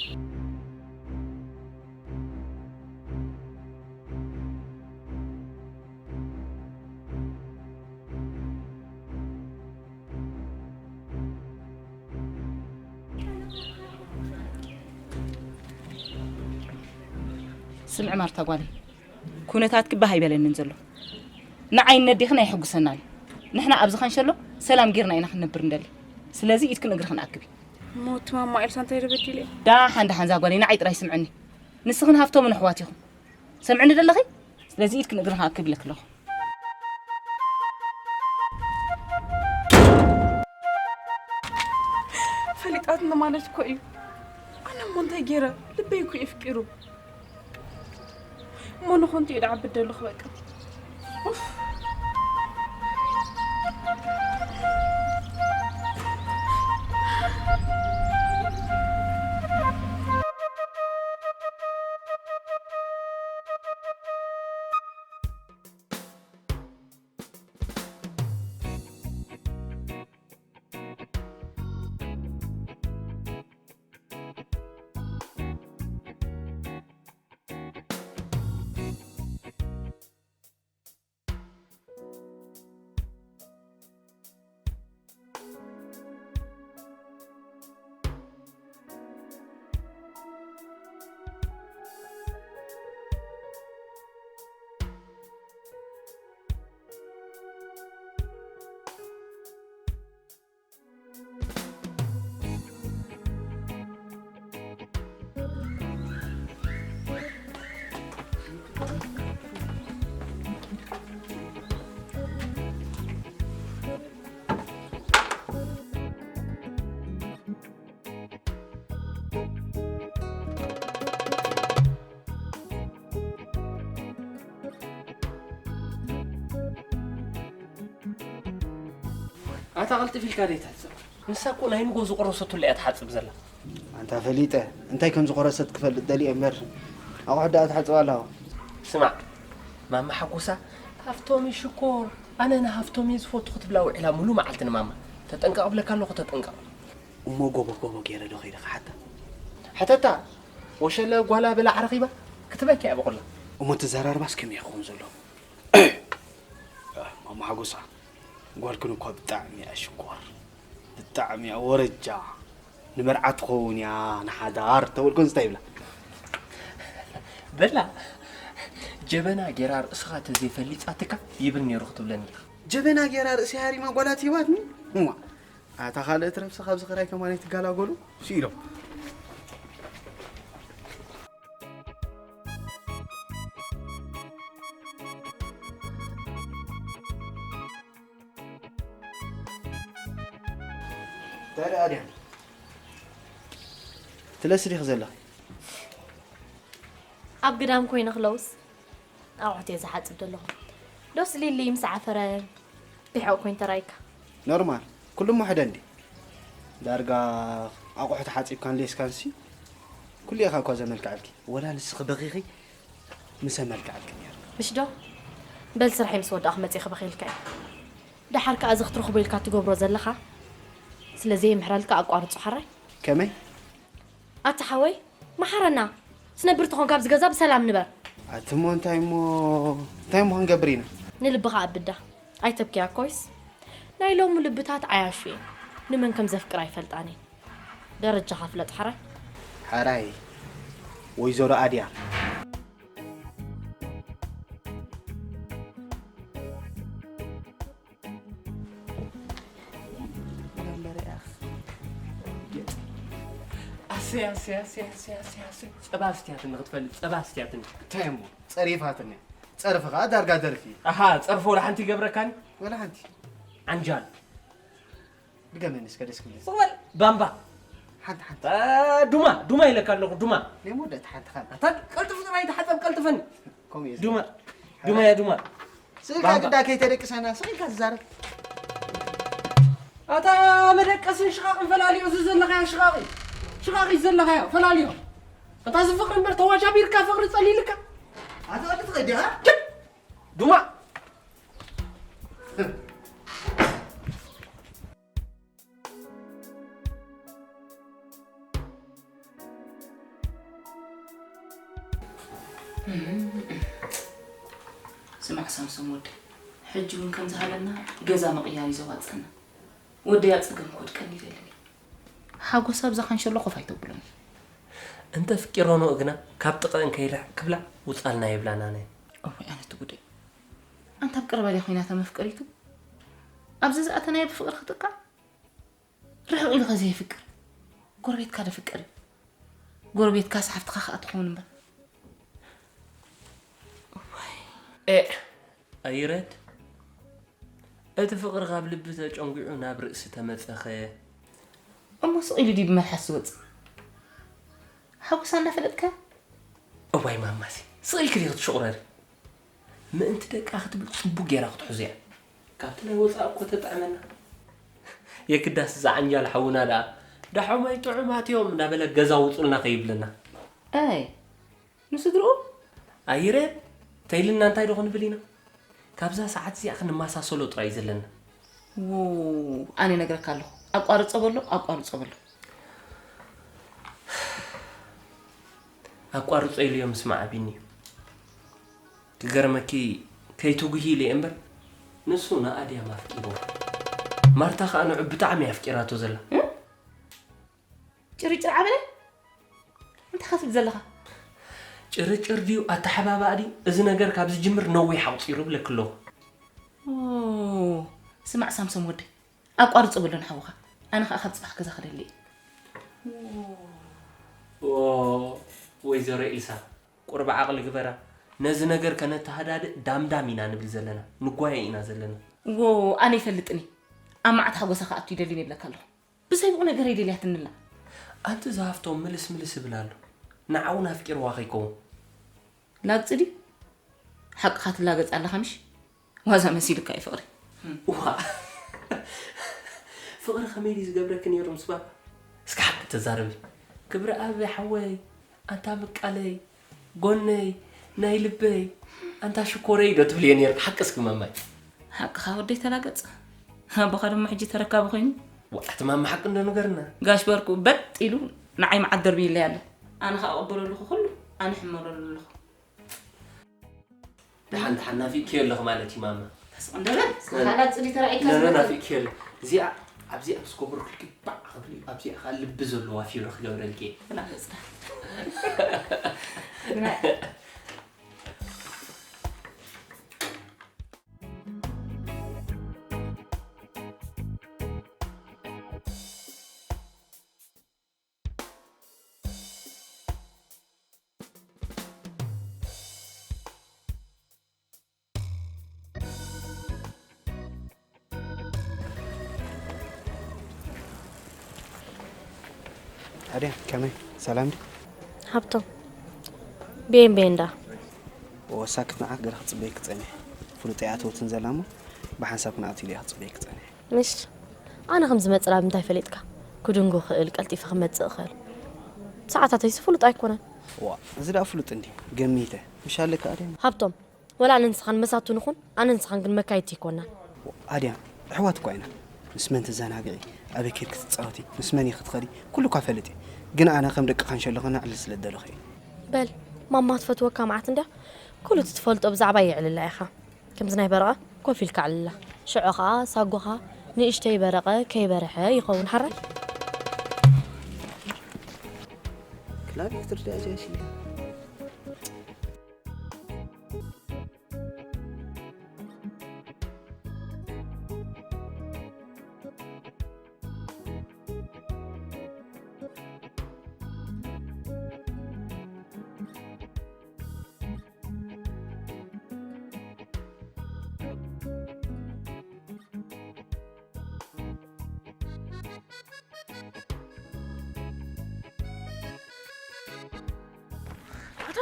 ስምዒ ማርታ ጓለይ፣ ኩነታትኪ ባህ ኣይበለንን ዘሎ። ንዓይ ነዴኽን ኣየሐጉሰናን እዩ። ንሕና ኣብዚ ኸንሸሎ ሰላም ጌርና ኢና ክንነብር እንደሊ። ስለዚ ኢድክን እግርኽን ኣክቢ። እሞ እቲ ማማ ኤልሳ እንታይ ኢለ በዲለ? ደሓን ደሓን እዛ ጓለይ ንዓይ ጥራይ ስምዕኒ። ንስኽን ሃፍቶምን ኣሕዋት ኢኹም። ሰምዕኒ ደለኺ? ስለዚ ኢድክን እግርኽን ኣክቢ ኢለኪ ኣለኹ። ፈሊጣትና ማለት እኮ እዩ። ኣነ እሞ እንታይ ገይረ? ልበይ እኮ የፍቂሩ። እሞ ንኾንቱ እዩ ደዓብድ ደለኹ በቃ። ኡፍ። ኣታ ቀልጥፍ ኢልካ ደይ ትሕጽብ? ንሳ እኮ ናይ ንጎ ዝቆረሰትሉ እያ ትሓጽብ ዘላ። ኣንታ ፈሊጠ፣ እንታይ ከም ዝቆረሰት ክፈልጥ ደሊየ እምበር፣ ኣቑሑት ደኣ ትሓጽብ ኣለዋ። ስማዕ፣ ማማ ሓጎሳ፣ ሃፍቶም እዩ ሽኮር፣ ኣነ ንሃፍቶም እየ ዝፈቱ ክትብላ ውዒላ ሙሉ መዓልቲ ንማማ። ተጠንቀቕ እብለካ ኣለኹ፣ ተጠንቀቕ። እሞ ጎቦ ጎቦ ገይረ ዶ ከይደ ክሓታ? ሕተታ፣ ወሸለ ጓላ ብላዕ ረኺባ ክትበኪ እያ በቑላ። እሞ እቲ ዘራርባስ ከመይ ክኸውን ዘለዎ? ማማ ሓጎሳ፣ ጓልክን እኳ ብጣዕሚ እያ ሽኮር፣ ብጣዕሚ እያ ወረጃ፣ ንመርዓ ትኸውን እያ ንሓዳር ተበልኩን እንታይ ይብላ? በላ፣ ጀበና ጌራ ርእስኻ ተዘይፈሊጻትካ ይብል ነይሩ ክትብለኒ ኢኻ። ጀበና ጌራ ርእሲ ሃሪማ ጓላት ሂባትኒ? እዋ፣ ኣታ ካልእ ትረፍሲ ካብዚ ክራይ ከማን ኣይትጋላገሉ ሲኢሎም። እንታይ ደኣ ድያ? ትለሲ ዲኺ ዘለኺ? ኣብ ግዳም ኮይነ ክለውስ ኣቑሑት እየ ዝሓጽብ ዘለኹ። ዶስ ሊሊ ምስ ዓፈረ ብሕቕ ኮይን ተራይካ። ኖርማል፣ ኩሉ እሞ ሕደ እንዲ። ዳርጋ ኣቑሑት ሓጺብካን ሌስካንሲ ኩሉ ኢኻ እኳ ዘመልክዐልኪ። ወላ ንስኺ በኺኺ ምስ ኣመልክዐልኪ ነይሩ። ምሽ ዶ? በል ስርሐይ ምስ ወዳእኹ መጺእ ክበኺልካ እየ። ደሓር ከኣ እዚ ክትረኽቦ ኢልካ ትገብሮ ዘለኻ ስለ ዘየምሕረልካ ኣቋርጾ ሓራይ። ከመይ? ኣታ ሓወይ፣ መሓረና። ስነብር ተኾንካ ኣብዚ ገዛ ብሰላም ንበር። ኣቲ እሞ እንታይ እሞ፣ እንታይ እሞ ክንገብር ኢና? ንልብኻ ኣብዳ። ኣይተብክያ ኮይስ። ናይ ሎሚ ልብታት ዓያሹ እየን። ንመን ከም ዘፍቅር ኣይፈልጣን እየን። ደረጃኻ ፍለጥ ሓራይ። ሓራይ፣ ወይዘሮ ኣድያም። ያስ ያስ ያስ ያስ ያስ ጸባ ኣስትያትኒ ክትፈልጥ ጸባ ኣስትያትኒ። እንታይ እሞ ጸሪፋትኒ። ጸርፊ ኸዓ ዳርጋ ደርፊ። ኣሃ ጸርፊ ወላ ሓንቲ ይገብረካኒ። ወላ ሓንቲ። ዓንጃል። ድገመኒ እስከ ደስ ክብል። ጽቕ በል ባምባ። ሓንቲ ሓንቲ። ዱማ ዱማ ኢለካ ኣለኹ ዱማ። ናይ መወዳእታ ሓንቲ ኻል። ኣታ ቀልጥፍ ጥራይ ተሓጸብ ቀልጥፈኒ። ከምኡ እየ ዱማ ዱማ እያ ዱማ። ስእልካ ባምባ። ግዳ ከይተደቅሰና ስቕ ኢልካ ትዛረብ። ኣታ መደቀስን ሽቓቕን ፈላልዮ እዚ ዘለኻዮ ሽቓቒ ሽቓቒ ዘለኻዮ ፈላልዮ። ኣታ እዚ ፍቕሪ እምበር ተዋሻቢርካ ፍቕሪ ጸሊልካ። ኣታ ወዲ ትኸዲ ዱማ። ስማዕ ሳምሶም ወደይ፣ ሕጂ እውን ከምዝሃለና ገዛ ምቕያር እዩ ዘዋፀና። ወደይ ኣብ ፀገም ክወድቀኒ ይደልን እዩ። ሓጎስ ኣብዛ ካንሸሎ ኮፍ ኣይተብሎን እዩ። እንተ ፍቂሮኖ እግና ካብ ጥቐእን ከይርሕቅ ክብላ ውፃልና የብላናን እየን። እዋይ ኣነ እቲ ጉደይ። ኣንታ ኣብ ቀረባ ድያ ኮይናታ መፍቀሪቱ? ኣብዚ ዝኣተናዮ ብፍቅሪ ክጥቃዕ? ርሕቕ ኢሉ ከ ዘየፍቅር ጎረቤትካ ዶ ፍቅር እዩ? ጎረቤትካስ ሓፍትኻ ከኣ ትኸውን እምበር። እዋይ። ኤእ ኣይረድ እቲ ፍቕሪ ካብ ልቢ ተጨንጒዑ ናብ ርእሲ ተመጸኸ። እሞ ስቕ ኢሉ ድዩ ብመልሓስ ዝወጽእ? ሓጎሳ እንዳፈለጥካዮ? እዋይ ማማሲ ስቕ ኢልኪ ዲኺ ትሽቑረሪ? ምእንቲ ደቃ ክትብል ጽቡቕ ጌራ ክትሕዞ እያ። ካብቲ ናይ ወጻኢ እኮ ተጥዕመና። የግዳስ እዛ ዓንጃል ሓውና ደኣ ዳሖመይ ጥዑማት እዮም እንዳበለ ገዛ ውጹልና ከይብለና። ኣይ ንስድርኡ? ኣይረ ተይልና እንታይ ዶ ክንብል ኢና? ካብዛ ሰዓት እዚኣ ክንመሳሰሎ ጥራይ እዩ ዘለና። ው ኣነ ነግረካ ኣለኹ ኣቋርጾ በሎ ኣቋርጾ በሎ። ኣቋርጾ ኢሉዮ ምስማዕ ኣቢኒ እዩ። ክገርመኪ ከይትጉሂ ኢለ እየ እምበር ንሱ ንኣድያም ኣፍቂርዋ። ማርታ ከኣ ንዑ ብጣዕሚ እያ ኣፍቂራቶ ዘላ። ጭርጭር ዓበለ እንታይ ከትብል ዘለኻ? ጭርጭር ድዩ ኣተሓባባእ ድዩ እዚ ነገር ካብ ዝጅምር ነዊሕ ኣቑጺሩ እብለኪ ኣለኹ። ስማዕ ሳምሶም ወደይ ኣቋርጾ በሎ ንሓውኻ ኣነ ከኣ ካብ ጽባሕ ገዛ ክደሊ እየ። ወይዘሮ ኤልሳ ቁሩብ ዓቕሊ ግበራ። ነዚ ነገር ከነተሃዳድእ ዳምዳም ኢና ንብል ዘለና፣ ንጓየ ኢና ዘለና። ዎ ኣነ ይፈልጥን እየ ኣብ መዓት ሓጎሳ ክኣቱ ይደልን እየ ይብለካ ኣለኹ። ብዘይ ብኡ ነገር ኣይደልያትንላ። ኣንቲ ዝሃፍቶም ምልስ ምልስ ይብል ኣሎ። ንዓ እውን ኣፍቂርዋ ከይከውን። ላግጺ ድዩ? ሓቅኻ ትላገጽ ኣለኻ ምሽ? ዋዛ መሲሉካ እዩ ፍቕሪ። እዋ ፍቕሪ ከመይ ድዩ ዝገብረኪ ነይሩ ምስ ባባ? እስኪ ሓቂ ተዛረቢ። ክብሪ ኣቢ ሓወይ፣ ኣንታ ምቃለይ፣ ጎነይ፣ ናይ ልበይ፣ ኣንታ ሽኮረይ ዶ ትብልዮ ነይርኪ ሓቂ እስኪ ማማይ? ሓቅኻ ወደይ ተላገጽ። ኣቦኻ ድማ ሕጂ ተረካቢ ኮይኑ። ዋዕቲ ማማ ሓቂ እንዶ ንገርና። ጋሽ በርኩ በጥ ኢሉ ንዓይ መዓት ደርብይለይ ኣሎ። ኣነ ኸኣ እቕበሎ ኣለኹ ኩሉ፣ ኣነ ሕመረሉ ኣለኹ። ደሓን ደሓን ናፊቅክዮ ኣለኹ ማለት እዩ ማማ። ተስቕ እንደ በል እስኻ ካልእ ጽዲ ተራእይካ ነነ ዝመጽእ። ናፊቅክዮ ኣለኹ። እዚኣ ኣብዚኣ ምስ ኮበርኩልኪ ባዕ ክትብሊ ኣብዚኣ ከዓ ልቢ ዘለዋ ፊብሪ ክገብረልኪ እየ። ብላ ገጽካ። ኣድያ ከመይ ሰላም ዲ? ሃብቶም ቤን ቤን ዳ ወሳክት ንዓ ገለ ክጽበይ ክጸንሕ ፍሉጥ ኣይኣተወትን ዘላ እሞ ብሓንሳብ ክንኣቱ ኢለ ክጽበይ ክጸንሕ ምሽ ኣነ ከም ዝመጽእ ናብ እንታይ ፈሊጥካ? ክድንጉ ክእል ቀልጢፈ ክመጽእ ክእል ሰዓታተይሲ ፍሉጥ ኣይኮነን። ዋ እዚ ደኣ ፍሉጥ እንዲ ገሚተ ምሽ ኣለካ ኣድያ። ሃብቶም ወላ ኣነ ንስኻን መሳቱ ንኹን ኣነ ንስኻን ግን መካየድቲ ኣይኮናን። ኣድያ ኣሕዋት እኳ ኢና ምስ መን ትዘናግዒ ኣበይ ኬድኪ ትጻወቲ ምስ መን ኢኺ ትኸዲ ኩሉ እኳ ፈልጥ እየ ግን ኣነ ከም ደቂ ካንሸሎ ክነዕልል ስለ ዝደለኹ እየ። በል ማማ ትፈትወካ መዓት እንድያ ኩሉ እቲ ትፈልጦ ብዛዕባይ የዕልላ ኢኻ። ከምዚ ናይ በረቐ ኮፍ ኢልካ ኣዕልላ። ሽዑ ኸኣ ሳጎኻ ንእሽተይ በረቐ ከይበርሐ ይኸውን ሓራይ። ክላቪክትር ድያ እዚኣ ሽለ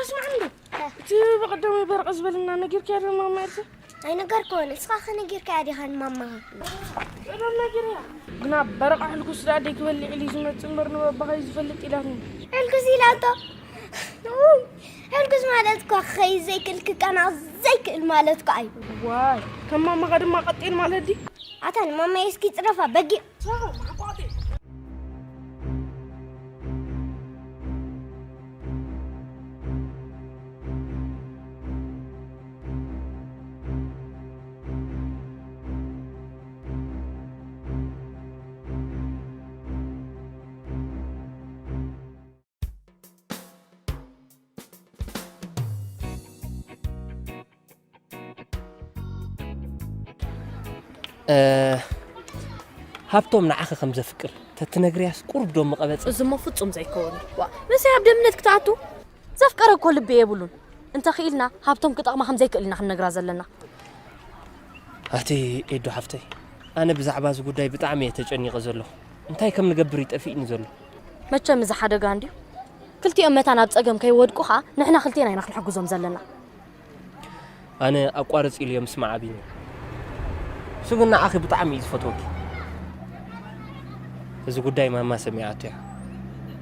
ስማዕኒ፣ እቲ ብቐደም በረቐ ዝበለና ነጊርካያ ዶ ማማ ኤልሳ? ኣይነገርክዎን። ንስኻ ከ ነጊርካያ ዲኻ ንማማኻ? ቀደም ነጊርያ። ግና በረቐ ሕልጉስ ደኣ ደይ ክበልዕ ኢሉ እዩ ዝመጽእ እምበር ንበባኻ እዩ ዝፈልጥ ኢላትኒ። ሕልጉስ ኢላቶ? ውይ፣ ሕልጉስ ማለት እኮ ክኸይድ ዘይክእል ክቀናቕ ዘይክእል ማለት እኮ እዩ። ዋይ፣ ከም ማማኻ ድማ ቀጢን ማለት ድዩ? ኣታ ንማማይ እስኪ ጽረፋ በጊዕ። እ፣ ሃብቶም ንዓኺ ከም ዘፍቅር ተትነግርያስ ቁሩብ ዶ ምቐበጸ? እዚሞ ፍጹም ዘይከውን እዩ። ዋ፣ ምስይ ኣብ ደምነት ክትኣቱ? ዘፍቀረ እኮ ልቢ የብሉን። እንተኽኢልና ሃብቶም ክጠቕማ ከም ዘይክእል ኢና ክንነግራ ዘለና። ኣቲ ኤዱ ሓፍተይ፣ ኣነ ብዛዕባ እዚ ጉዳይ ብጣዕሚ እየ ተጨኒቐ ዘለኹ። እንታይ ከም ንገብር እዩ ጠፊእኒ ዘሎ። መቸም እዚ ሓደጋ እንድዩ። ክልቲኦም መታን ኣብ ጸገም ከይወድቁ ኸኣ ንሕና ክልቴና ኢና ክንሕግዞም ዘለና። ኣነ ኣቋርጽ ኢሉ እዮም ስማዕ ኣቢኒ። እሱ ግን ንዓኺ ብጣዕሚ እዩ ዝፈትወኪ። እዚ ጉዳይ ማማ ሰሚዓቶ እያ።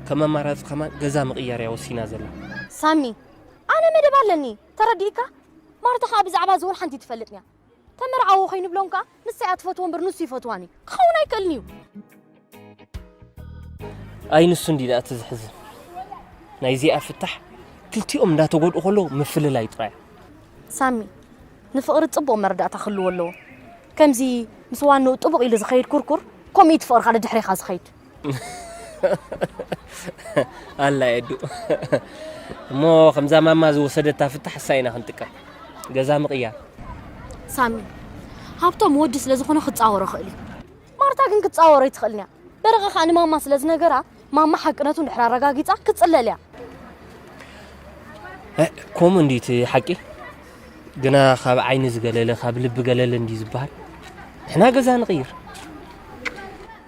ከም ኣማራጺ ከማን ገዛ ምቕያር እያ ወሲና ዘላ። ሳሚ፣ ኣነ መደብ ኣለኒ፣ ተረዲእካ? ማርታ ኸኣ ብዛዕባ እዚ ወላ ሓንቲ ትፈልጥን እያ። ተመርዓዎ ከይንብሎም ከኣ ንሳ እያ ትፈትዎ እምበር ንሱ ይፈትዋን እዩ። ክኸውን ኣይክእልን እዩ። ኣይ ንሱ እንዲ ደኣ እቲ ዝሕዝን። ናይዚኣ ፍታሕ ክልቲኦም እንዳተጎድኡ ከለዉ ምፍልላይ ጥራይ። ሳሚ፣ ንፍቕሪ ጽቡቕ መረዳእታ ክህልዎ ኣለዎ። ከምዚ ምስ ዋንኡ ጥቡቕ ኢሉ ዝኸይድ ኩርኩር፣ ከምኡ እዩ እቲ ፍቕርኻ ደድሕሬኻ ዝኸይድ። ኣላ ኤዱ። እሞ ከምዛ ማማ ዝወሰደታ ፍታሕ እሳ ኢና ክንጥቀም። ገዛ ምቕያር። ሳሚ፣ ሃብቶም ወዲ ስለ ዝኾነ ክጻወሮ ይኽእል እዩ። ማርታ ግን ክትጻወሮ ኣይትኽእልን እያ። በረቐ ኸኣ ንማማ ስለ ዝነገራ፣ ማማ ሓቅነቱ እንድሕር ኣረጋጊጻ ክትጽለል እያ። እ፣ ከምኡ እንድዩ እቲ ሓቂ። ግና ካብ ዓይኒ ዝገለለ፣ ካብ ልቢ ገለለ እንድዩ ዝበሃል። ንሕና ገዛ ንቕይር።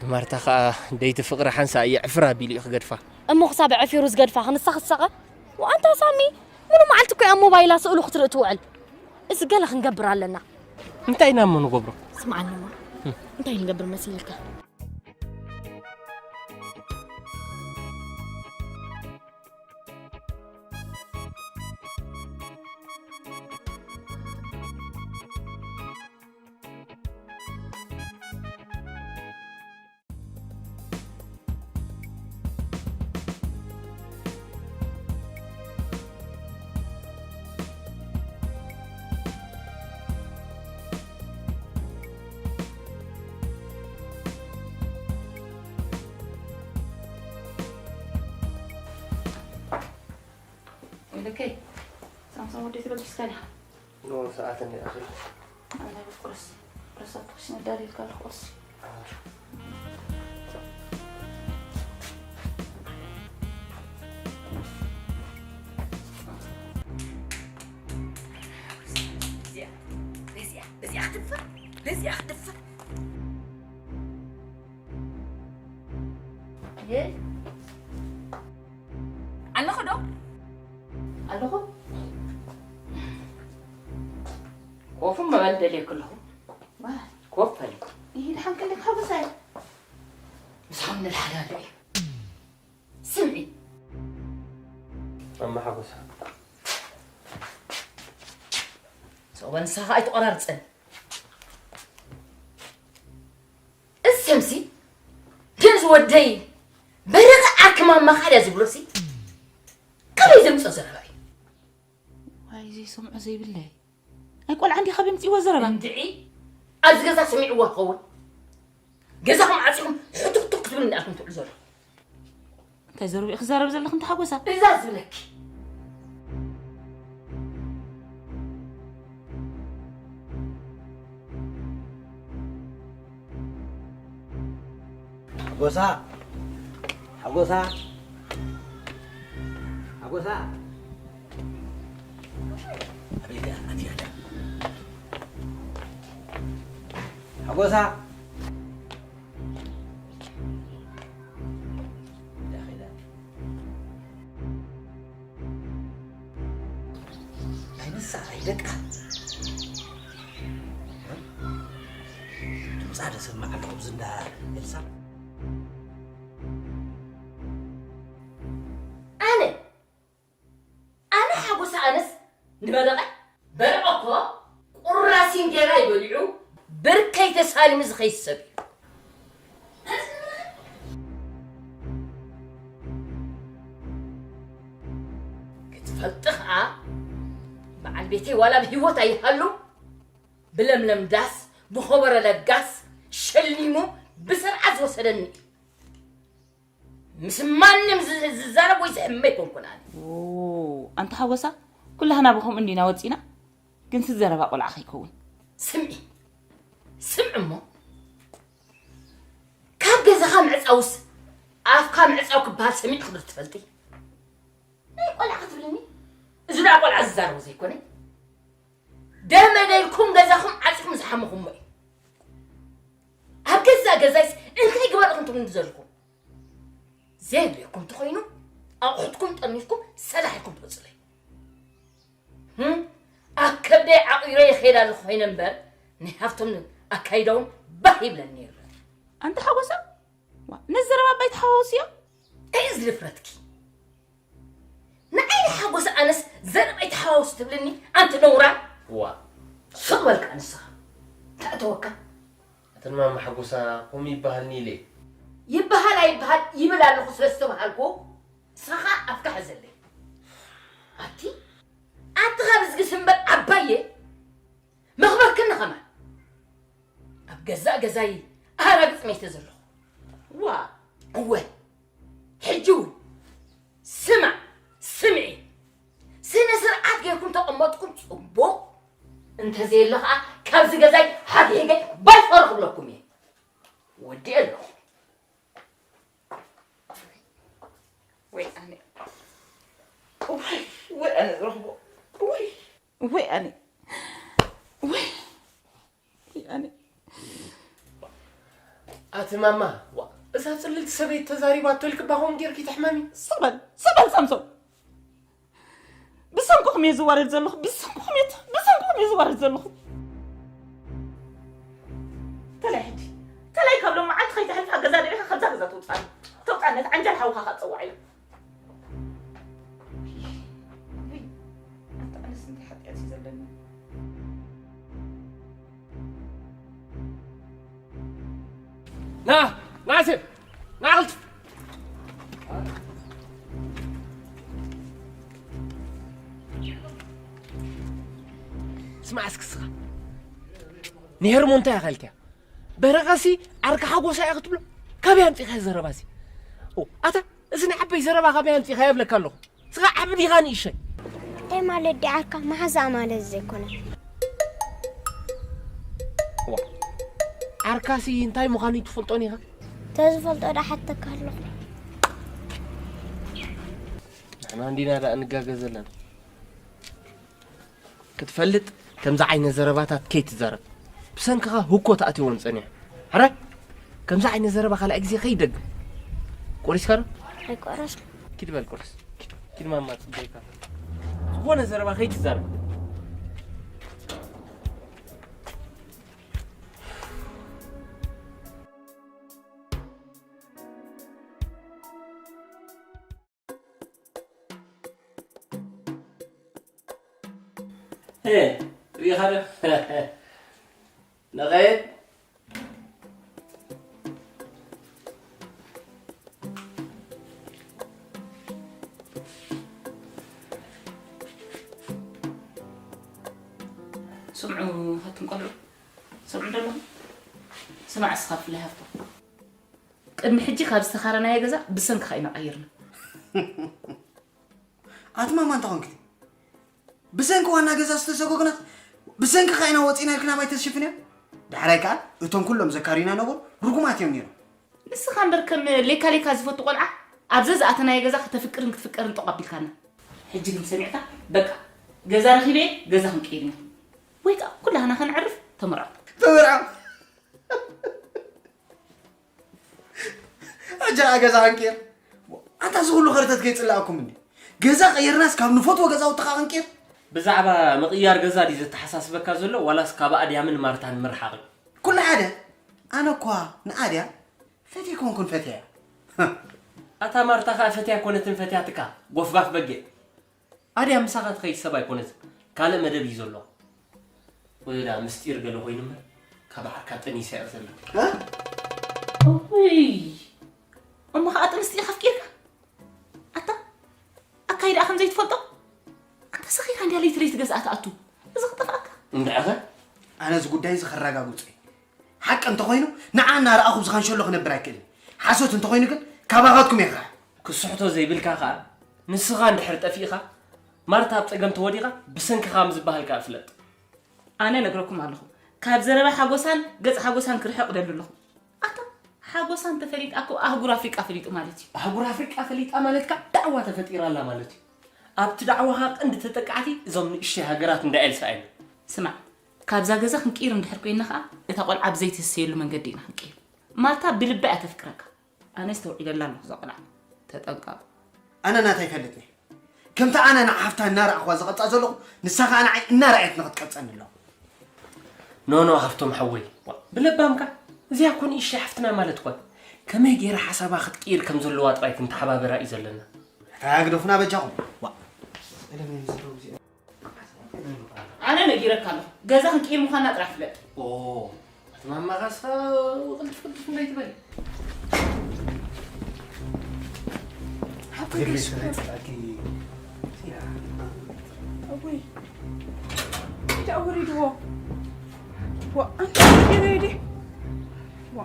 ንማርታ ኸኣ ደይቲ ፍቕሪ ሓንሳእ የዕፍራ ቢሉ እዩ ክገድፋ። እሞ ክሳብ ዕፊሩ ዝገድፋ ክንሳ ክሳቐ? ወኣንታ ሳሚ፣ ሙሉ መዓልቲ እኮ እያ ኣብ ሞባይላ ስእሉ ክትርኢ ትውዕል። እዚ ገለ ክንገብር ኣለና። እንታይ ኢና እሞ ንገብሮ? ስምዓኒ እሞ፣ እንታይ ንገብር መሲልካ? ወደከይ ሳምሶም ወደይ ትበልሽ እስካልያ። ኖ፣ ሰዓት እንዲ ኣኺሉ። ኣነ ቁርስ፣ ቁርስ ኣትኩሽ ነዳዲ ኢልካ ኣለኹ ቁርስ። እዚኣ፣ እዚኣ፣ እዚኣ ክትድፈር፣ እዚኣ ክትድፈር። ይሄ ኣለኹ ዶ? ኣለኹ። ኮፍ ምባል ደልየኪ ኣለኹ። ዋ። ኮፍ በሊ። ይሄ ደሓን ክንደይ ሓጎሳይ። ምሳኹም ንልሓዳሉ እዩ። ስምዒ። ማማ ሓጎሳ። ሰው በንሳኻ ኣይትቆራርፀን። እዚ ሰምሲ ግን ዝወደይ በረቐ ዓርኪ ማማ ካልያ ዝብሎ ሲ ከመይ ዘምፅኦ ዘረባ እዩ? ዋይ ዘይሰምዖ ዘይብለይ። ኣይ ቆልዓ እንዲ ካበይ ምፅእዎ ዘረባ? እንድዒ ኣብዚ ገዛ ሰሚዕዋ ክኸውን? ገዛኹም ዓፂኹም ሕቱክቱክ ክትብል እንዳኣልኩም ትውዕሉ ዘለኹም። እንታይ ዘረባ እዩ ክዛረብ ዘለኹ እንተ ሓጎሳ? እዛ ዝብለኪ። ሓጎሳ፣ ሓጎሳ፣ ሓጎሳ። ኣበይ ድያ ኣትያ ኣላ? ሓጎሳ። እያ ኸይዳ። ሳይ ደቃ ድምፃ ደሰማዕ ኣለኹ ኣብዚ እንዳ ኤልሳ። ኣነ ኣነ ሓጎስ ኣነስ ንበረቐ በረቐ እኮ ቁራስ እንጌራ ይበሊዑ ብርከይ ተሳሊሙ ዝኸይድ ሰብ እዩ። ክትፈልጢ ኸዓ በዓል ቤተይ ዋላ ብህይወት ኣይሃሉ ብለምለም ዳስ ብኸበረ ለጋስ ሸሊሙ ብስርዓት ዝወሰደኒ እዩ። ምስ ማንም ዝ- ዝዛረብ ወይ ዝሕመ ኣይኮንኩን ኣነ። ኦ፣ ኣንቲ ሓጎሳ፣ ኩላህና ብኸምኡ እንዲና ወፂና፣ ግን ስዘረባ ቆልዓ ከይከውን። ስምዒ ስምዒ እሞ ካብ ገዛኻ ምዕፃውስ ኣፍካ ምዕፃው ክበሃል ሰሚዕኺ ዶ ትፈልጢ? ናይ ቆልዓ ክትብልኒ? እዚ ደኣ ቆልዓ ዝዛረቦ ዘይኮነ? ደመ ደልኩም ገዛኹም ዓፂኹም ዝሓመኹሞ እዩ። ኣብ ገዛእ ገዛይስ እንታይ ግበር ኢኹም ትብሉኒ ዘለኹም? ዘየድልየኩም እንተኾይኑ ኣቑሑትኩም ጠርኒፍኩም ሰላሕ ኢልኩም ትወፅለይ። ህም? ኣብ ከብደይ ዓቒረ ይኸይድ ኣለኹ ኮይነ እምበር ናይ ሃፍቶም ኣካይዳውን ባህ ይብለኒ ነይሩ። ኣንቲ ሓጎሳ፣ ዋ፣ ነዚ ዘረባ ኣባይ ተሓዋውስዮ። እንታይ እዩ ዝድፍረትኪ? ንዓይ ሓጎስ ኣነስ ዘረባይ ተሓዋውስ ትብልኒ ኣንቲ ነውራ። ዋ። ስቕ በልካ ንስኻ። ተእተወካ። ኣተን ማማ ሓጎሳ ከምኡ ይበሃልኒ ኢለ። ይበሃል ኣይበሃል ይብል ኣለኹ ስለ ዝተበሃልኩ ንስኻ ኣፍካ ሕዘለይ። ኣቲ ኣቲ ካብ እዝግስ እምበር ዓባየ መኽበርክኒ ኸማን። ኣብ ገዛእ ገዛይ ኣራግፅ መይተ ዘለኹ። ዋ። እወ። ሕጂ እውን ስማዕ ስምዒ፣ ስነ ስርዓት ጌርኩም ተቐመጥኩም ፅቡቕ፣ እንተዘየለ ከዓ ካብዚ ገዛይ ሓግሒገ ባይፈር ክብለኩም እየ። ወዲአ ኣለኹ። ወይ ኣነ፣ ወይ፣ ወይ ኣነ ዝረኽቦ፣ ወይ፣ ወይ ኣነ፣ ወይ። ኣነ ኣቲ ማማ፣ ዋ፣ እዛ ጽልልቲ ሰበይቲ ተዛሪባቶ ኢልኪ ባኾም ጌርኪ ትሕመሚ። ስቕ በል፣ ስቕ በል ሳምሶን። ብሰንክኹም እየ ዝዋረድ ዘለኹ፣ ብሰንክኹም እየ፣ ብሰንክኹም እየ ዝዋረድ ዘለኹ። ተላይ ሕጂ፣ ተላይ ካብ ሎም መዓልቲ ከይተሕልፋ ገዛ ደቂኻ ካብዛ ገዛ ትውጻእ። ተውጻእ ነቲ ዓንጃል ሓውኻ ከጸዋዕ ኢሉ። ኣንታ ኣነስ እንታይ ሓጢኣት እዩ ዘለኒ? ና፣ ና፣ ሴፍ፣ ና፣ ቅልጥፍ። ስማዕ እስኪ እስኻ። ንሄርሞ እንታይ ኢኻ ኢልካያ? በረቐሲ ዓርኪ ሓጎሳ እያ ክትብሎ? ካበይ ኣምጺእካዮ ዘረባሲ? ኦ፣ ኣታ፣ እዚ ንዓበይ ዘረባ ካበይ ኣምጺእካዮ እብለካ ኣለኹ። ስኻ ዓቢ ዲኻ ንእሽተይ? እንታይ ማለት ድዩ ዓርካ? መሓዛኣ ማለት ዘይኮነ። ዋ፣ ዓርካሲ እንታይ ምዃኑ ትፈልጦን ኢኻ? ተዝፈልጦ ዶ ሓተካ ኣለኹ? ንሕና እንዲና ደኣ እንጋገ ዘለና። ክትፈልጥ ከምዚ ዓይነት ዘረባታት ከይትዛረብ። ብሰንክኻ ህኮ ተኣትየወን ጸኒሑ። ሕራይ? ከምዚ ዓይነት ዘረባ ካልኣይ ግዜ ከይደግም። ቆሪስካ ዶ? ኣይቆረስኩ። ኪድ በል ቁርስ። ኪድ፣ ኪድ ማማ ጽበይካ። ዝኾነ ዘረባ ከይትዛረብ። ሄ፣ ሪኢኻ ዶ? ንኸይድ። ስምዑ፣ ሃቱም ቆልዑ፣ ስምዑ ዶ ኣለኹም? ስማዕ እስኻ፣ ብፍላይ ሃፍቶም። ቅድሚ ሕጂ ካብ ዝተኻረናዮ ገዛ ብሰንክኻ ኢና ቀይርና። ኣቲ ማማ እንታይ ኮንክቲ? ብሰንኪ ዋና ገዛ ዝተሰጎግናስ ብሰንክኻ ኢና ወፂና ኢልክና ማይ ተዝሽፍንዮ? ዳሕራይ ከዓ እቶም ኩሎም ዘካርዩና ነበሩ ርጉማት እዮም ነይሮም። ንስኻ እምበር ከም ሌካ ሌካ ዝፈቱ ቆልዓ ኣብ ዘዝኣተናዮ ገዛ ከተፍቅርን ክትፍቀርን ጠቕ ኣቢልካና። ሕጂ ግን ሰሚዕካ፣ በቃ ገዛ ረኺበ እየ፣ ገዛ ክንቀይር ኢና። ወይ ከዓ ኩላህና ከነዕርፍ፣ ተመርዖ። ተመርዖ። ኣጃ ገዛ ክንቅየር። ኣንታ እዚ ኩሉ ከርተት ከይጽላእኩም እንዲ። ገዛ ቀይርናስ ካብ ንፈትዎ ገዛውቲ ኸዓ ክንቅየር። ብዛዕባ ምቕያር ገዛ ድዩ ዘተሓሳስበካ ዘሎ ዋላስ ካብ ኣድያምን ማርታን ምርሓቕ? ኩሉ ሓደ። ኣነ እኳ ንኣድያ ፈትየ ኮንኩን ፈትያ እያ። ኣታ ማርታ ኸኣ ፈትያ ኮነትን ፈትያትካ ጎፍጋፍ በጊዕ። ኣድያ ምሳኻ ትኸይድ ሰብ ኣይኮነትን፣ ካልእ መደብ እዩ ዘሎ። ወይ ዳ ምስጢር ገለ ኮይኑ እምበር ካብ ዓርካ ጠኒሳ እያ ዘላ። እ? እውይ፣ እሞ ኸኣ ጥንስቲ ኢኻ ኣፍቂርካ? ኣታ ኣካይዳኣ ከም ዘይትፈልጦ? ኣታ ሰኺርካ እንድያ ለይቲ ለይቲ ገዝኣ ትኣቱ። እዚ ክጠፍኣካ። እንድዕኸ? ኣነ እዚ ጉዳይ እዚ ከረጋግጾ እየ። ሓቂ እንተኾይኑ ንዓ እናረኣኹ ብዝኻንሸሎ ክነብር ኣይክእልን። ሓሶት እንተኾይኑ ግን ካባኻትኩም እየ ክርሕቕ። ክስሕቶ ዘይብልካ ኸኣ ንስኻ እንድሕር ጠፊእኻ ማርታ ኣብ ጸገም ተወዲቓ ብሰንክኻ ከም ዝበሃል ከኣ ፍለጥ። ኣነ ነግረኩም ኣለኹ። ካብ ዘረባ ሓጎሳን ገጽ ሓጎሳን ክርሕቕ ደሊ ኣለኹ። ኣታ ሓጎሳን ተፈሊጣ እኮ ኣህጉር ኣፍሪቃ ፈሊጡ ማለት እዩ። ኣህጉር ኣፍሪቃ ፈሊጣ ማለትካ ዳዕዋ ተፈጢራ ኣላ ማለት እዩ። ኣብቲ ዳዕዋኻ ቀንዲ ተጠቃዕቲ እዞም ንእሽተይ ሃገራት እንዳ ኤልሳ እዮም። ስማዕ፣ ካብዛ ገዛ ክንቅይር እንድሕር ኮይንና ኸኣ እታ ቆልዓ ብዘይ ትህሰየሉ መንገዲ ኢና ክንቅይር። ማርታ ብልባ እያ ተፍቅረካ። ኣነ ኣስተውዒለላ ኣለኹ እዛ ቆልዓ። ተጠንቀቕ። ኣነ ናተይ ይፈልጥኒ። ከምቲ ኣነ ንሓፍታ እናረኣኽዋ ዝቐጻ ዘለኹ፣ ንሳ ኸኣ ንዓይ እናረኣየት ንኽትቀጸኒ ኣለዋ። ኖ፣ ኖ፣ ሃፍቶም ሓወይ። ዋ፣ ብለባምካ። እዚኣ እኮ ንእሽተይ ሓፍትና ማለት እኮ። ከመይ ገይራ ሓሳባ ክትቅይር ከም ዘለዋ ጥራይ ክንተሓባበራ እዩ ዘለና። ኣታ ግደፉና በጃኹም። ዋ። ኣነ ነጊረካ ኣለኹ። ገዛ ክንቅይር ምዃንና ጥራሕ ፍለጥ። ኦ፣ ኣቲ ማማ ኻስኻ ቅልጥፍ ቅልጥፍ እንዳይትበል። ሓብተይ ገሽ። እወይ፣ እንታይ ወሪድዎ? ዋ፣ ኣንቲ ገሬ ዲ። ዋ።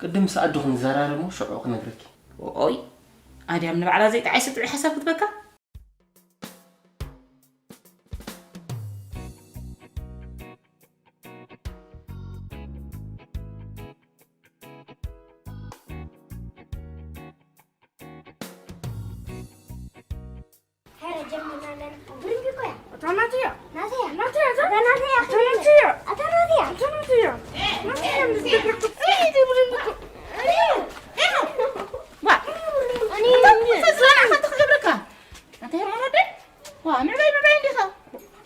ቅድም ምስ ኣዱ ክንዘራረብ እሞ ሽዑ ክነግረኪ። ኦይ፣ ኣድያም ንባዕላ ዘይጠዓይስ ጥዑይ ሓሳብ ክትበካ? ሄረ ጀሚርና ኣለና። ብርምቢ እኮ እያ። እታ ናተይ እያ። ናተይ እያ። ናተይ እያ እዛ። እታ ናተይ እያ። እታ ናተይ እያ። እታ ናተይ እያ። እታ ናተይ እያ። ናተይ እያ። ናተይ እያ። እይ፣ እይ፣ ብርምቢ እኮ። እይ፣ እይ፣ ዋ። እኔ እታ እኮ እዛ ዝረኣኻ ትኽገብረካ። ኣንታ ሄርሞን ወደይ? ዋ፣ ምዕባይ፣ ምዕባይ እንዲኻ።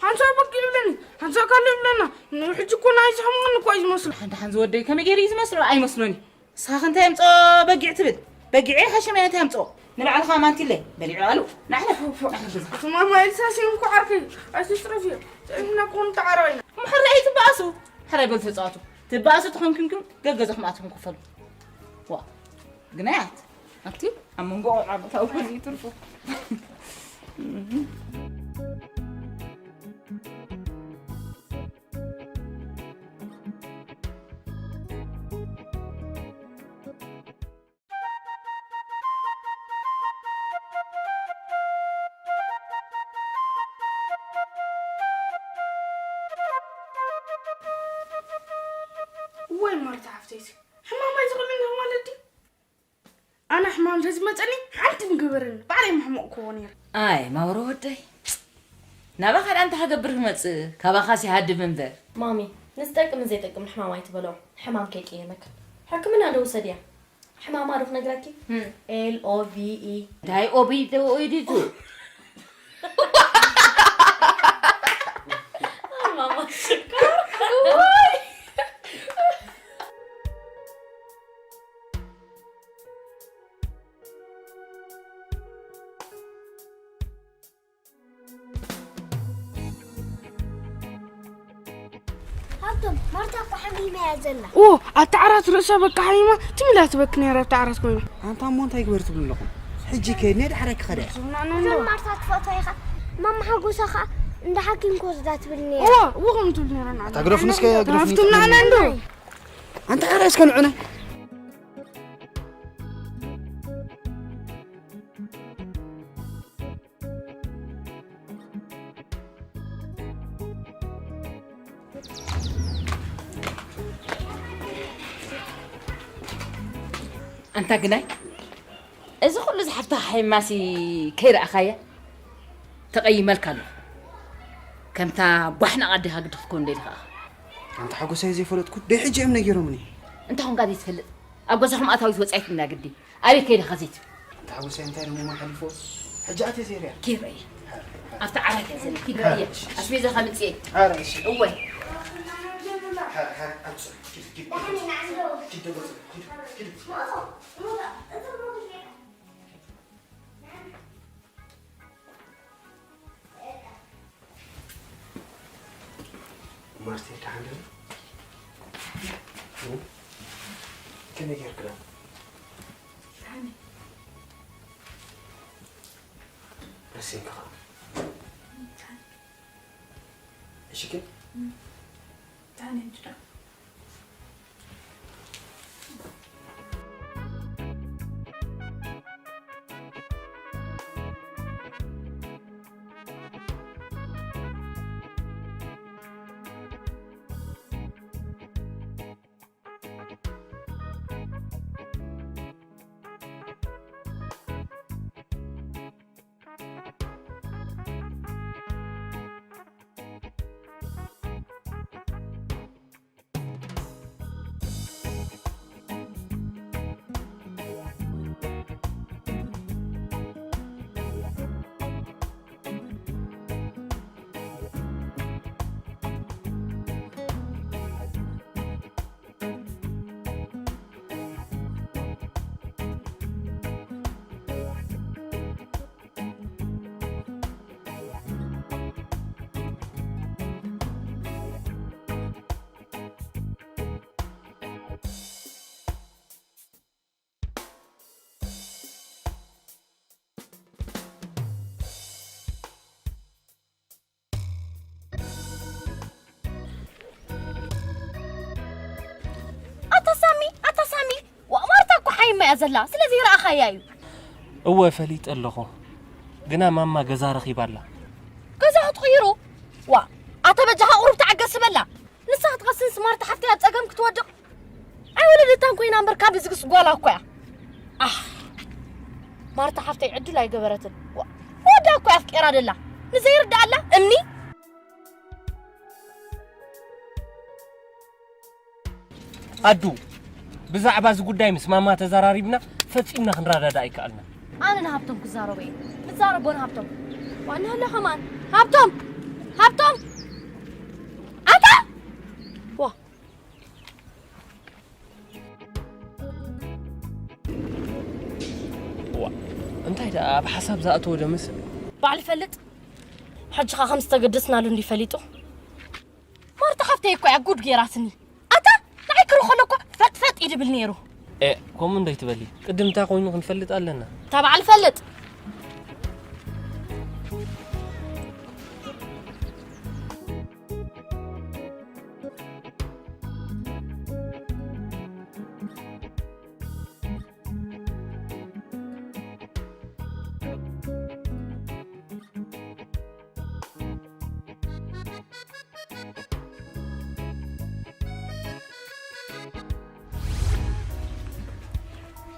ሓንሳብ በኪ ይብለኒ፣ ሓንሳብ ካልእ ይብለና። ንሕጂ እኮ ናይ ዝሕሙን እኮ እዩ ዝመስሎ። ሓንቲ ሓንዚ ወደይ ከመይ ገይሩ እዩ ዝመስሎ? ኣይመስሎን እዩ። ንስኻ ከ እንታይ የምጽኦ በጊዕ ትብል? በጊዕ ሓሸመ እንታይ የምጽኦ? ንባዕልኻ ማንቲለ በሊዑ ኣሉ። ናሕለፍ፣ ናሕለፍ ገዛ። እቲ ማማ ኤልሳ ሲም እኮ ዓርከይ፣ ኣይትስረፍዮ። ጸኒሕና እኮ ንተዓረቕ ኢና። እሞ ሕራይ ኣይትበኣሱ። ሕራይ በሉ ተጻወቱ። ትበኣሱ ተኾንኩም ግን ገገዛኹም ኣትኹም ክፈሉ። ዋ፣ ግናያት። ኣብቲ ኣብ መንጎ ቆልዓ ቦታ እውን ይትርፉ። እዋይ ማርታ ሓፍተይቲ፣ ሕማም ኣይትኽእልን ኢኻ ማለት ድዩ? ኣነ ሕማም ተዝመጸኒ ሓንቲ ምገበረኒ፣ ባዕለይ ምሕመቕክዎ ነይረ። ኣይ ማውሮ ወደይ፣ ናባኻ ደኣ እንታይ ክገብር ክመጽእ? ካባኻስ ይሃድም እምበር። ማሚ፣ ንዝጠቅምን ዘይጠቅምን ሕማም ኣይትበልዖ፣ ሕማም ከይቅየመካ። ሕክምና ዶ ውሰድያ? ሕማማ ዶ ክነግረኪ? እም። ኤል ኦ ቪ ኢ። እንታይ ኦ ቪ ኢ ዶ ኦ ቪ ኢ ዶ? ኣይ ማማ ሽኮር። ሃብቶም፣ ማርታ እኮ ሓሚማ እያ ዘላ። ኦ፣ ኣታ ዓራት ርእሳ በቃ ሓሚማ፣ ትም ኢላ ትበኪ ነይራ ኣብታ ዓራት ኮይና። ኣንታ እሞ እንታይ ግበር ትብሉ ኣለኹም? ሕጂ ከይድ፣ ናይ ዳሕራይ ክኸዳ እየ። እዞም ማርታ ትፈትዋ ኢኻ፣ ማማ ሓጎሳ ኸኣ እንዳ ሓኪም ክወስዳ ትብል ነይራ። እዋ፣ እዋ፣ ከምኡ ትብል ነይራ ንዓና። ኣታ ግደፉ፣ ንስከ ግደፉ። ሃብቶም ንዓና እንዶ። ኣንታ ዓራት እስከ ንዑና። ኣንታ ግናይ፣ እዚ ኩሉ ዝሓፍታ ሓይማሲ ከይረኣኻያ ተቐይመልካ ኣለኹ። ከምታ ቧሕና ኣዴኻ ግዲ ክትኮን ደሊኻ ኢኻ። ኣንታ ሓጎሳይ ዘይፈለጥኩ ደይ ሕጂ እዮም ነጊሮምኒ። እንታይ ኾንካ ዘይትፈልጥ? ኣብ ገዛኹም ኣታዊት ወጻኢት እንዳ ግዲ። ኣበይ ከይድኻ ዘይትብል? ኣንታ ሓጎሳይ እንታይ ደሞ ሓሊፎ? ሕጂ ኣትየ ዘይርያ። ኪድ ርኣየ። ኣብቲ ዓራት እያ ዘላ። ኪድ ርኣየ። ኣስቤዛ ከምጽእ እየ። እወ። ማርቴ፣ ደሓን ዶ? እ? ከመይ ጌርክላ? ደሓን እየ። ረሲንኪ ኸኣ? ደሓን። እሺ፣ ግን? እ። ደሓን እየ፣ እንድዳ። ኣታ ሳሚ፣ ኣታ ሳሚ፣ ዋ-፣ ማርታ እኮ ሓይማ እያ ዘላ፣ ስለዚ ይረኣኻያ እዩ። እወ፣ ፈሊጠ ኣለኹ። ግና ማማ ገዛ ረኺባ ኣላ። ገዛ ክትቕይሩ? ዋ፣ ኣታ በጃኻ ቁሩብ ተዓገስ በላ። ንሳ ክትቐስንስ ማርታ ሓፍተይ ኣብ ጸገም ክትወድቕ ኣይወለደታን ኮይና እምበር ካብ ዝግስ ጓላ እኮ እያ። ኣሕ፣ ማርታ ሓፍተይ ዕድል ኣይገበረትን። ዋ-፣ ወዳ እኮ እያ ኣፍቂራ ደላ። ንዘይርድኣላ እምኒ። ኣዱ፣ ብዛዕባ እዚ ጉዳይ ምስ ማማ ተዘራሪብና ፈጺምና ክንረዳዳእ ኣይከኣልና። ኣነ ንሃብቶም ክዛረቦ እየ። ንዛረቦ ንሃብቶም። ዋና ኣሎ ከማን። ሃብቶም! ሃብቶም! ኣታ! ዋ። ዋ። እንታይ ደኣ ኣብ ሓሳብ ዝኣተወ ዶ መስል? ባዕሉ ይፈልጥ። ሕጂ ኸኣ ከም ዝተገደስናሉ እንዲ ፈሊጡ። ማርታ ሓፍተይ እኮ እያ ጉድ ጌራትኒ። ኣታ ንዓይ ክርኢ ከሎ እኮ ፈጥ ፈጥ እዩ ድብል ነይሩ። ኤ፣ ከምኡ እንዶ ኣይትበሊ። ቅድም እንታይ ኮይኑ ክንፈልጥ ኣለና። እታ በዓል ፈልጥ።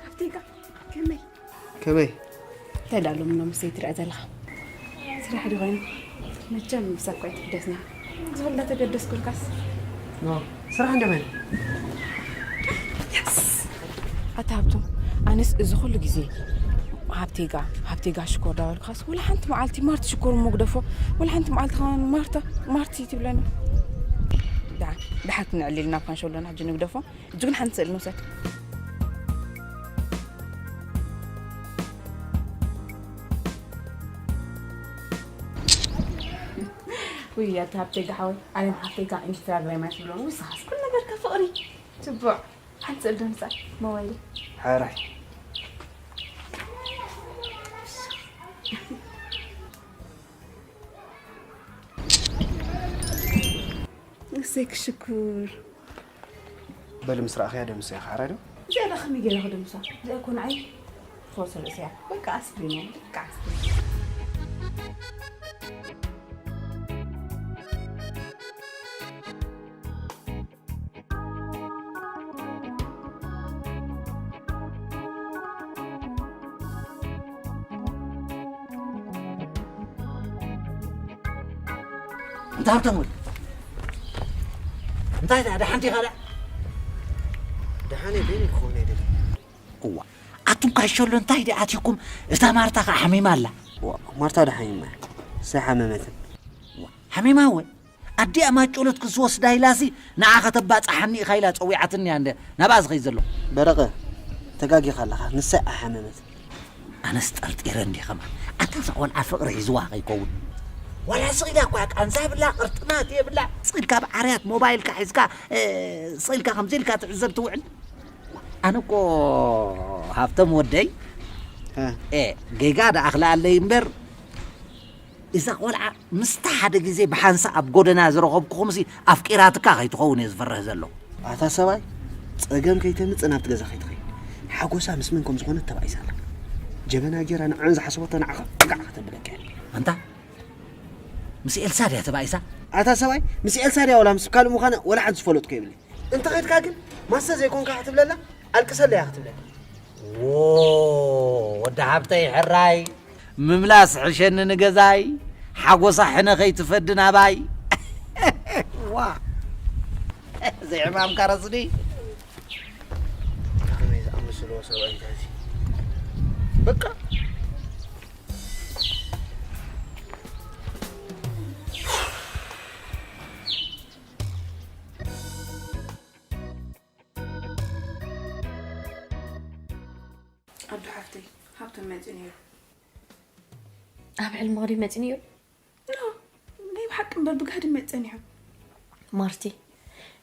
ኣብቲጋ ከመይ? ከመይ? እንታይ ደኣ ሎሚ ሎምስ ዘይትርኣ ዘለኻ? ስራሕ ዶ ኮይኑ? መቸም ምሳካ ኣይትግደስና። ዝኹላ ተገደስኩልካስ። ኖ፣ ስራሕ እንደመን? የስ! ኣታ ሃብቶም፣ ኣነስ እዚ ኩሉ ግዜ ሃብቴጋ፣ ሃብቴጋ ሽኮር ዳበልካስ፣ ወላ ሓንቲ መዓልቲ ማርቲ ሽኮር እሞ ግደፎ፣ ወላ ሓንቲ መዓልቲ ከማን ማርታ፣ ማርቲ ትብለኒ። ደሓን፣ ደሓን ክንዕልል ናብ ካንሸሎና ሕጂ ንግደፎ። እጅ ግን ሓንቲ ስእሊ ንውሰድ። ውይ፣ ኣታ ሃብቴጋ ሓወይ፣ ኣነ ንሓፍቴጋ ኢንስታግራም ኣይትብሎን። ውስኻስ ኩሉ ነገርካ ፍቕሪ። ትቡዕ። ሓንቲ ስእሊ ዶ ንሳ ሞባይል። ሓራይ። እሰይ ክሽኩር። በሊ ምስ ረኣኽያ ደምስያ፣ ሓራይ ዶ? እዚኣ ዶ ከመይ ገይረ ክደምሳ? እዚኣ እኮ ንዓይ ፈውሲ ርእሲ እያ። በቃ ኣስፕሪን እያ፣ በቃ ኣስፕሪን። እንታ ሃብቶም ወዲ እንታይ ደኣ ደሓን ዲኻ ደኣ? ደሓን እየ፣ በይነይ ክኸውን ኣይደልን። እዋ ኣቱም ካሸሎ እንታይ ደኣ ኣትይኩም? እታ ማርታ ከኣ ሓሚማ ኣላ። ዋ፣ ማርታ ዶ ሓሚማ እያ? እሳ ሓመመትን። ዋ፣ ሓሚማ እወ። ኣዲኣ ማጮሎት ክስ ወስዳ ኢላሲ ንዓ ከተባጽሓኒ ኢኻ ኢላ ጸዊዓትኒ እያ እንደ ናብኣ ዝኸይድ ዘለኹ። በረቐ፣ ተጋጊኻ ኣለኻ። ንሳ እያ ሓመመትን። ኣነስ ጠርጢረ እንዲየ ከማን። ኣታ እዛ ቖልዓ ፍቕሪ ሒዝዋ ከይከውን። ዋላ ስቕ ኢላ እኳ ቃንዛ የብላ፣ ቅርጥማት የብላ። ስቕ ኢልካ ብዓርያት ሞባይልካ ሒዝካ፣ እ፣ ስቕ ኢልካ ከምዚ ኢልካ ትዕዘብ ትውዕል። ኣነ እኮ ሃብቶም ወደይ፣ እ። እ፣ ጌጋ ደኣ ክልኣለይ እምበር፣ እዛ ቖልዓ ምስታ ሓደ ግዜ ብሓንሳእ ኣብ ጎደና ዝረኸብኩኹምሲ ኣፍቂራትካ ከይትኸውን እየ ዝፈርህ ዘለኹ። ኣታ ሰብኣይ፣ ጸገም ከይተምጽእ ናብቲ ገዛ ከይትኸይድ። ሓጎሳ ምስ መን ከም ዝኾነት ተባኢሳ ኣላ። ጀበና ጌራ ንዕን ዝሓሰበቶ ንዓኻ ጋዕ ከተብለካ እያ። ኣንታ፣ ምስ ኤልሳ ድያ ተባኢሳ? ኣታ ሰብኣይ፣ ምስ ኤልሳ ድያ ወላ ምስ ካልእ ምዃና ወላ ሓንቲ ዝፈለጥኩ የብለይ። እንተ ኸይድካ ግን ማሰ ዘይኮንካ ክትብለላ፣ ኣልቅሰለያ ክትብለላ። ዎ፣ ወዲ ሓብተይ ሕራይ፣ ምምላስ ሕሸኒ ንገዛይ፣ ሓጎሳ ሕነ ከይትፈዲ ናባይ። ዋ፣ ዘይሕማምካ ረስኒ። ከመይ ዝኣመሰለ ሰብኣይ እንታይ እዚ? በቃ። ኣዱ ሓፍተይ፣ ሃብቶም መጺኡ ነይሩ። ኣብ ሕልምኺ ድዩ መጺኡ ነይሩ? ኖ፣ ናይ ብሓቂ እምበር ብጋህዲ መጺኡ ጸኒሑ። ማርቲ፣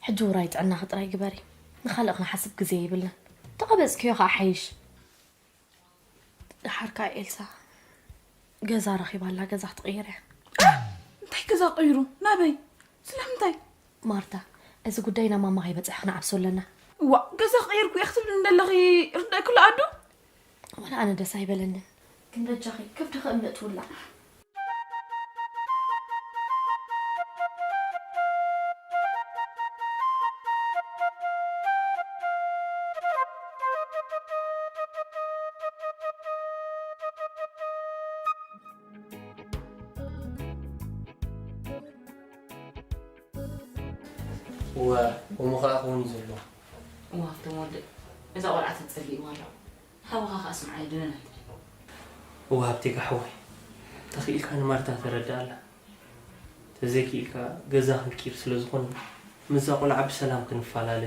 ሕጂ ውራይ ጥዕናኺ ጥራይ ግበሪ። ንኻልእ ክንሓስብ ግዜ የብልናን። ተቐበጽክዮ ኸኣ ሓይሽ። ደሓር ከኣ ኤልሳ ገዛ ረኺባ ኣላ፣ ገዛ ክትቕይር እያ። እ! እንታይ ገዛ ቀይሩ? ናበይ? ስለምንታይ? ማርታ፣ እዚ ጉዳይ ናብ ማማ ከይበጽሐ ክንዓብሶ ኣለና። እዋእ፣ ገዛ ቀይርኩ እየ ክትብልኒ ዘለኺ ርዳእኪ ኣሎ ኣዱ? ዋላ ኣነ ደስ ኣይበለንን። ግን በጃኺ፣ ከብድኺ እምእቲ ውላዕ። እወ፣ ከምኡ ኸኣ ክኸውን እዩ ዘለዎ። እወ፣ ሃብቶም ወደይ፣ እዛ ቖልዓ ተጸሊእዋ ኣሎ። ሓውኻ ኸኣ ስምዓዮ፣ ደበና ትበል። እወ፣ ሃብቴካ ሓወይ፣ ተኽኢልካ ንማርታ ተረድኣላ። ተዘይክኢልካ ገዛ ክንቅይር ስለ ዝኾንና፣ ምስዛ ቖልዓ ብሰላም ክንፈላለ፣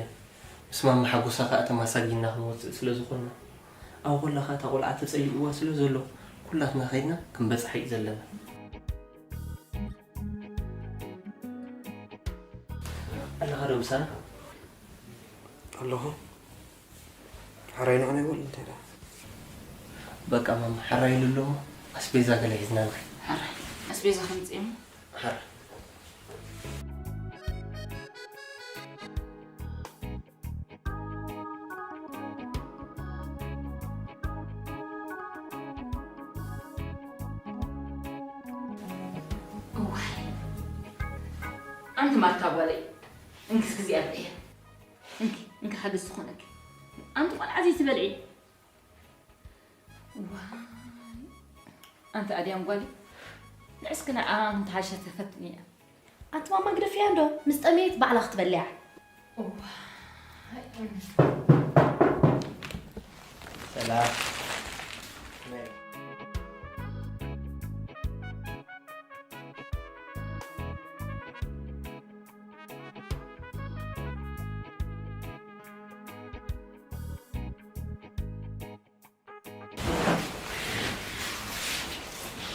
ምስ ማማ ሓጎሳ ኸኣ ተማሳጊና ክንወጽእ ስለ ዝኾንና፣ ኣብ ኾላ ኸኣ እታ ቖልዓ ተጸሊእዋ ስለ ዘሎ፣ ኩላትና ኸይድና ክንበጽሓ እዩ ዘለና። ኣለኻ ዶ ምሳና? ኣለኹ። ሕራይ ንዓና ይበል እንታይ ደኣ? በቃ ማማ፣ ሕራይ ኢሉ ኣሎ እሞ ኣስቤዛ ገለ ሒዝና ንኸይድ። ሕራይ ኣስቤዛ ከምጽእ እሞ። ሕራይ። እዋይ፣ ኣንቲ ማርታ ጓለይ፣ እንክስ ግዜ ኣርእየ። እንኪ፣ እንኪ ሓገዝ ዝኾነኪ። ኣንቲ ቆልዓ ዘይትበልዒ። ዋይ። ኣንቲ ኣድያም ጓለይ፣ ንዕስኪ ንዓ እንተሓሸ ተፈትንያ። ኣንቲ ማማ ግደፍያ እንዶ፣ ምስ ጠመየት ባዕላ ክትበልያ። እዋይ። ሰላም።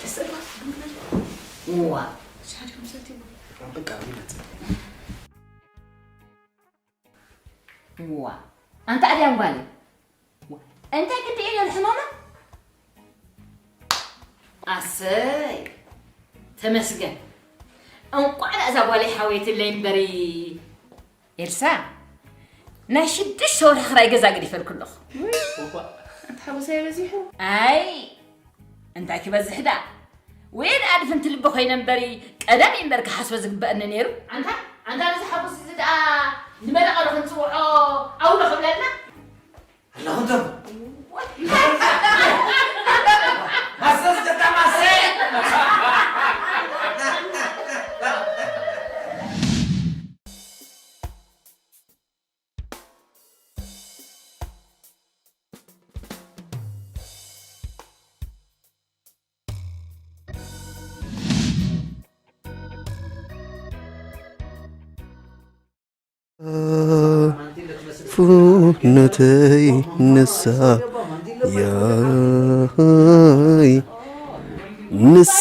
ተሰባ፣ ቡና። እዋ። ሻሂ ዲኹም ሰትይዎ? በቃ፣ ይመጽእ። እዋ። ኣንታ ኣድያም ጓለይ። እንታይ ግዲ እዩ ነዚ ሕማማ? ኣሰይ። ተመስገን። እንቋዕ እዛ ጓለይ ሓወየትለይ እምበሪ። ኤልሳ፣ ናይ ሽዱሽተ ወርሒ ክራይ ገዛ ገዲፈልኩ ኣለኹ። እኳ፣ ኣንታ ሓጎሰይ በዚሑ። ኣይ፣ እንታይ ክበዝሕ ደኣ? ወይ ደኣ ድፍንቲ ልቢ ኮይነ እምበሪ፣ ቀደም እዩ እምበር ክሓስቦ ዝግበኣኒ ነይሩ። ኣንታ፣ ኣንታ ነዚ ሓጎስ እዚ ደኣ ንመለቐ ዶ ክንጽውዖ፣ ኣው ዶ ክብለልና? ኣለኹ እንቶም። ማሰ ዝጠጣ ማሰ። ፉነተይ ንሳ ያይ ንሳ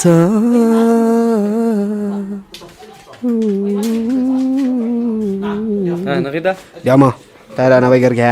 ንኺዳ ዳማ ታዲያ ናበይ ገርግያ